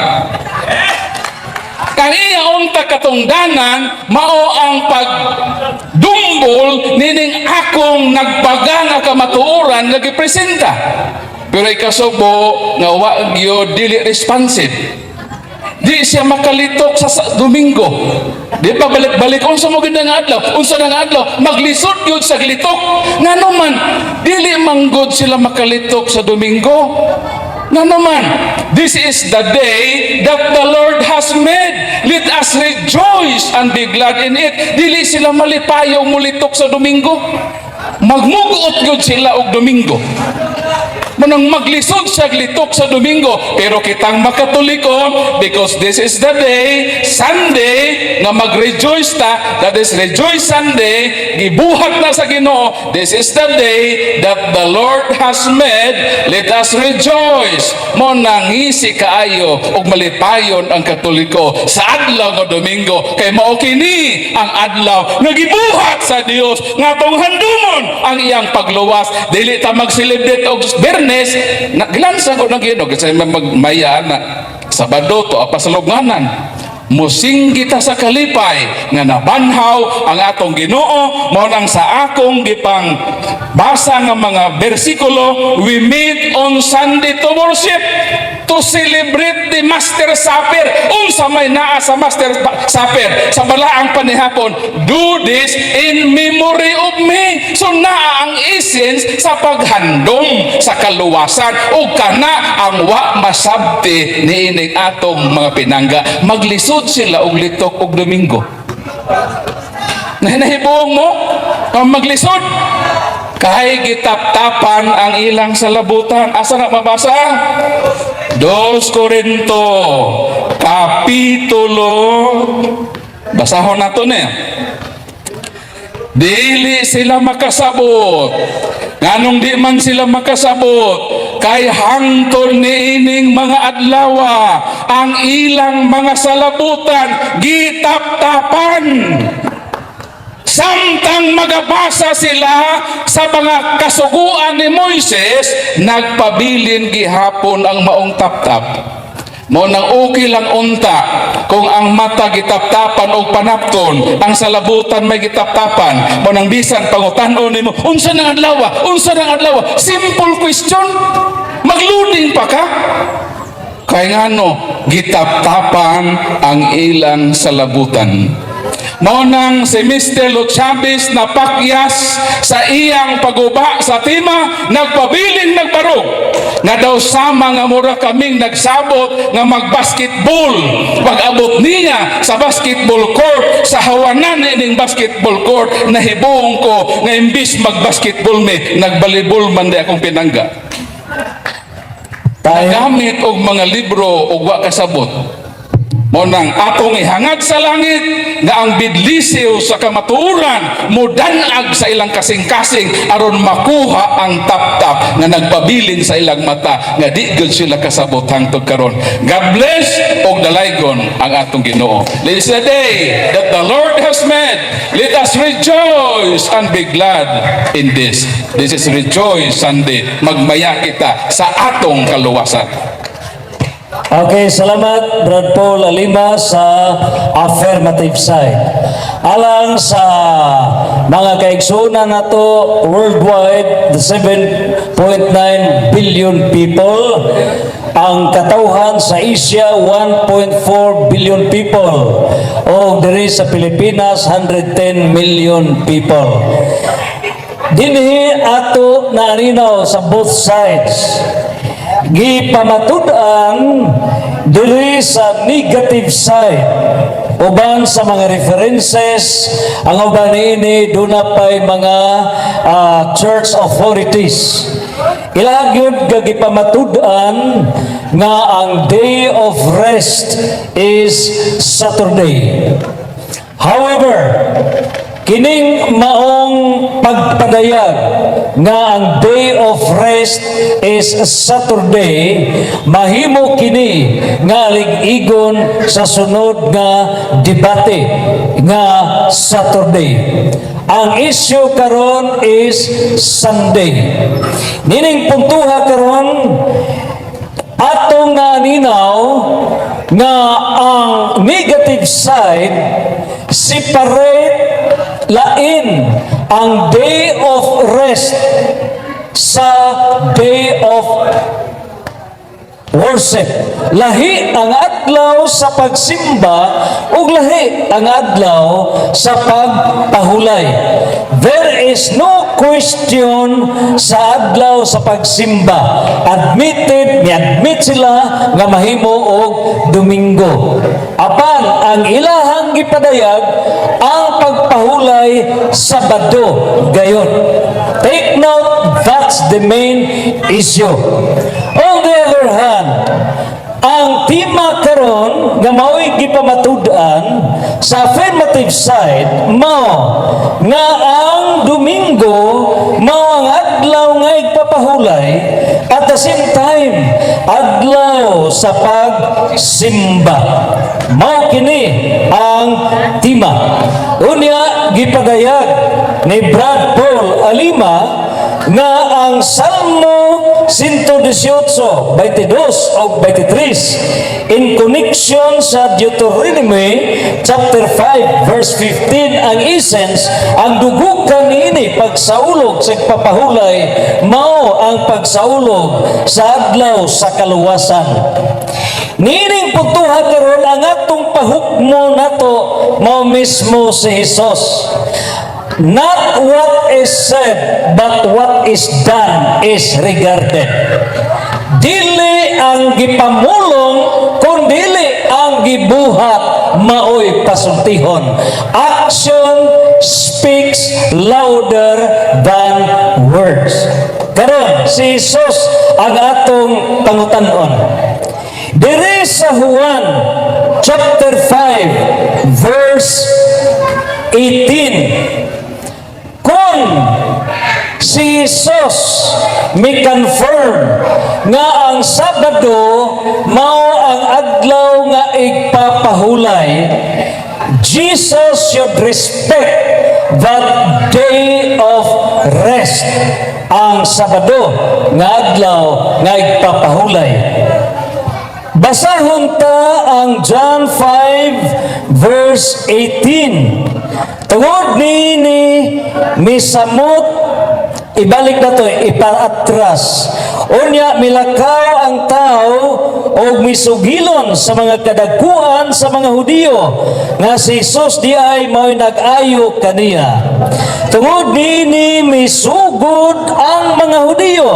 Kang iya unta katungdanan mao ang pagdumbol nining akong nagbaga nga kamatuoran nga gipresenta. Pero ikasubo nga wa gyud, dili responsive. Di siya makalitok sa Domingo. Di pa balik-balik, unsa mo gid nga adlaw? Unsa na nga adlaw? Maglisod gyud sa litok. Ngano man dili manggod sila makalitok sa Domingo? Ngano man, this is the day that the Lord has made. Let us rejoice and be glad in it. Dili sila malipayong mulitok sa Domingo. Magmugot gyud sila og Domingo. Manang maglisod sa litok sa Domingo. Pero kitang Makatoliko, because this is the day, Sunday, nga mag-rejoice ta, that is Rejoice Sunday, gibuhat na sa Ginoo, this is the day that the Lord has made, let us rejoice. Mao nangisi kaayo ug malipayon ang Katoliko sa adlaw nga Domingo, kay mao kini ang adlaw nga gibuhat sa Dios nga atong handumon ang iyang pagluwas. Dili ta mag-celebrate og Biyernes na gilansa ko ng Ginoo kasi magmaya na Sabado to apa sa lubnganan. Musinggi ta sa kalipay nga nabanhaw ang atong Ginoo. Mao nang sa akong gipang basa nga mga bersikulo, we meet on Sunday to worship, to celebrate the Master Supper. Unsa may naa sa Master Supper sa balaang panihapon? "Do this in memory of me." So naa ang essence sa paghandom sa kaluwasan, ug kana ang wa masabti niining atong mga pinangga. Maglisod sila og litok og Domingo. Nahibuong mo ang maglisod kay gitaptapan ang ilang salabutan. Asa na mabasa? 2 Corinto kapitulo, basahon nato ni. Dili sila makasabot. Nganong di man sila makasabot? Kay hangtod niining mga adlawa, ang ilang mga salabutan gitaptapan. Samtang magabasa sila sa mga kasuguan ni Moises, nagpabilin gihapon ang maong taptap. Mao nang okay lang unta kung ang mata gitaptapan og panapton, ang salabutan may gitaptapan. Mao nang bisan pangutan-on nimo, "Unsa nang adlaw? Unsa nang adlaw?" Simple question. Magluding pa ka. Kay ngano? Gitaptapan ang ilang salabutan. Mao nang si Mr. Luchabes napakyas sa iyang paguba sa tema, nagpabilin nagbarog nga daw sama nga mura kaming nagsabot nga magbasketball. Pag-abot niya sa basketball court, sa hawanan ining basketball court, nahibong ko nga imbis magbasketball me, nagbalibol man di akong pinangga. Tayo. Gamit og mga libro og wa kasabot. Mao nang atong ihangad sa langit nga ang bidlisiw sa kamatuoran mudanag sa ilang kasing-kasing aron makuha ang taptap nga nagpabilin sa ilang mata nga di gyud sila kasabot hangtod karon. God bless og dalaygon ang atong Ginoo. This is the day that the Lord has made. Let us rejoice and be glad in this. This is Rejoice Sunday. Magmaya kita sa atong kaluwasan. Okay, salamat, Brad Paul Alima, sa affirmative side. Alang sa mga kaigsunan nato worldwide, the 7.9 billion people, ang katawhan sa Asia 1.4 billion people, o diri sa Pilipinas 110 million people. Dinhi ato naaninaw sa both sides. Gipamatud-an diri sa negative side uban sa mga references, ang uban niini duna pay mga church authorities. Ilaha gyud gipamatud-an nga ang day of rest is Saturday. However, kining maong pagpadayag nga ang day of rest is Saturday, mahimo kini nga lig-igon sa sunod nga debate nga Saturday. Ang issue karon is Sunday. Nining puntuha karon, atong naaninaw nga ang negative side separate, lain ang day of rest sa day of worship. Lahi ang adlaw sa pagsimba ug lahi ang adlaw sa pagpahulay. There is no question sa adlaw sa pagsimba. Admitted, ni-admit sila nga mahimo og Domingo. Apan ang ilahang gipadayag, ang pagpahulay, Sabado gayon. Take note, that's the main issue. On the other hand, ang tema karon nga mao'y gipamatud-an sa affirmative side, mao nga ang Domingo mao ang adlaw nga igpapahulay, at the same time adlaw sa pagsimba. Mao kini ang tema. Unya gipadayag ni Brad Paul Alima Nga ang Salmo 118, 22 o 23 in connection sa Deuteronomy chapter 5 verse 15, ang essence, ang dugukan niini pagsaulog sa pagpapahulay mao ang pagsaulog sa adlaw sa kaluwasan. Niining puntuha karon, ang atong pahukmo nato mao mismo si Jesus. Not what is said, but what is done is regarded. Dili ang gipamulong, kundili ang gibuhat maoy pasultihon. Action speaks louder than words. Karon, si Jesus ang atong pangutanon. Diri sa Juan chapter 5 verse 18, kung si Jesus mi confirm nga ang Sabado mao ang adlaw nga igpapahulay, Jesus should respect that day of rest, ang Sabado nga adlaw nga igpapahulay. Basahon ta ang John 5 verse 18. Tungod ni misamot, ibalik na to, ipaatras. Unya milakaw ang tao og misugilon sa mga kadakuan sa mga Hudiyo nga si Jesus di ay mao'y nag-ayo kaniya. Tungod niini misugod ang mga Hudiyo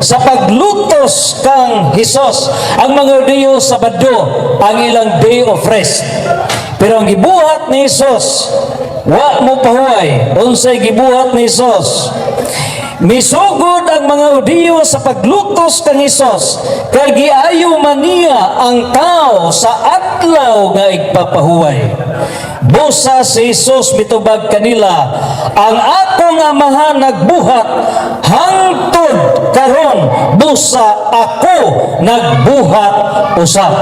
sa paglutos kang Hesus. Ang mga Hudiyo, Sabado ang ilang day of rest. Pero ang gibuhat ni Hesus, wa mo pahuway. Unsay gibuhat ni Hesus? Misugod ang mga Hudiyo sa paglutos kang Hesus kay giayo man niya ang tao sa adlaw nga igpapahuway. Busa si Jesus mitubag kanila, "Ang akong Amahan nagbuhat hangtod karon, busa ako nagbuhat usab."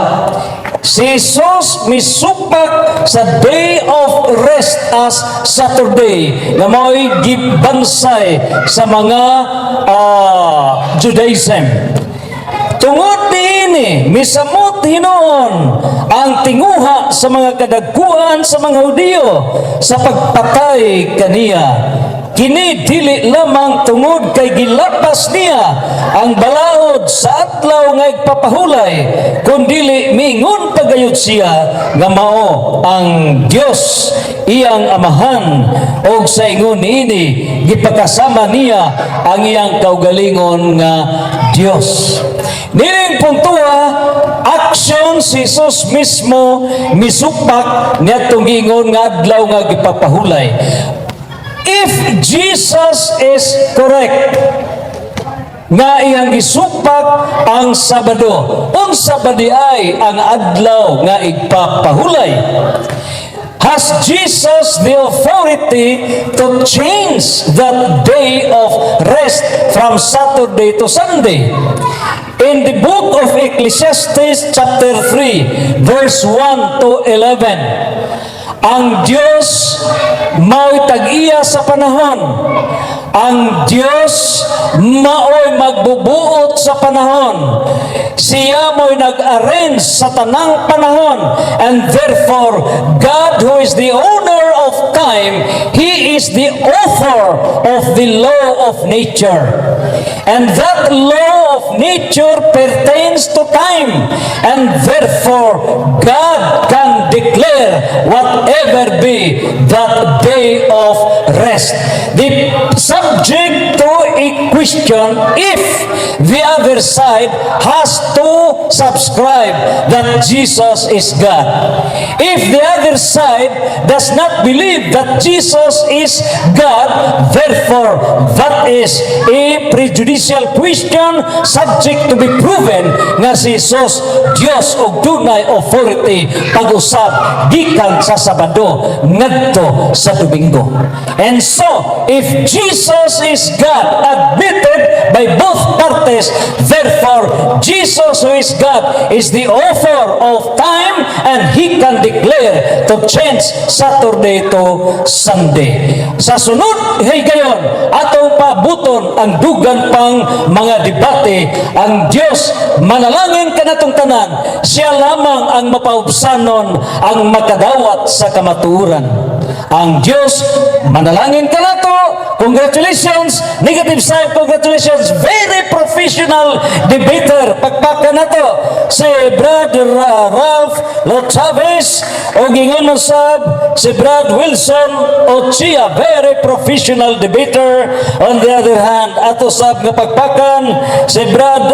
Si Jesus misupak sa day of rest as Saturday nga mao'y gibansay sa mga Judaism. Tungod niini, misamot hinuon ang tinguha sa mga kadagkuan sa mga Hudiyo sa pagpatay kaniya. Kini dili lamang tungod kay gilapas niya ang balaod sa adlaw nga igpapahulay, kundili miingon pagayod siya nga mao ang Dios iyang Amahan og sa ingon niini gipakasama niya ang iyang kaugalingon nga Dios. Nining puntuha, action, si Jesus mismo misupak niadtong giingon nga adlaw nga gipapahulay. If Jesus is correct nga iyang gisupak ang Sabado, unsa ba di ay ang adlaw nga igpapahulay? Has Jesus the authority to change that day of rest from Saturday to Sunday? In the book of Ecclesiastes chapter 3 verse 1 to 11, ang Diyos mao'y tag-iya sa panahon. Ang Diyos mao'y magbubuot sa panahon. Siya mo'y nag-arrange sa tanang panahon. And therefore, God, who is the owner of time, He is the author of the law of nature. And that law of nature pertains to time. And therefore, God can declare whatever be that day of rest. The subject to a question if the other side has to subscribe that Jesus is God. If the other side does not believe that Jesus is God, therefore that is a prejudicial question subject to be proven nga si Jesus Dios og dunay authority pag-usab gikan sa Sabado ngadto sa Domingo. And so, if Jesus is God, admitted by both parties. Therefore, Jesus, who is God, is the author of time and He can declare to change Saturday to Sunday. Sa sunod higayon, atong paabuton ang dugang pang mga debate. Ang Diyos manalangin kanatong tanan. Siya lamang ang mapaubsanon, ang makadawat sa kamatuoran. Ang Diyos manalangin kanato. Congratulations, negative side, congratulations. Very professional debater. Pakpakan nato si Brother Ralph Lochavez o ingon sab si Brad Wilson Ochia, very professional debater. On the other hand, ato sab nga pagpakan si Brad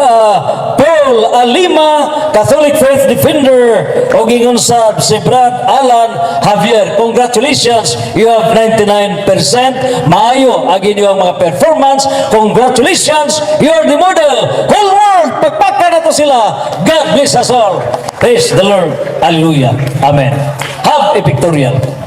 Paul Alima, Catholic Faith Defender, o ingon sab si Brad Alan Javier. Congratulations, you have 99%. Maayo ang inyong mga performance. Congratulations, you are the model. Whole world, pagpakan nato sila. God bless us all. Praise the Lord. Hallelujah. Amen. Have a pictorial.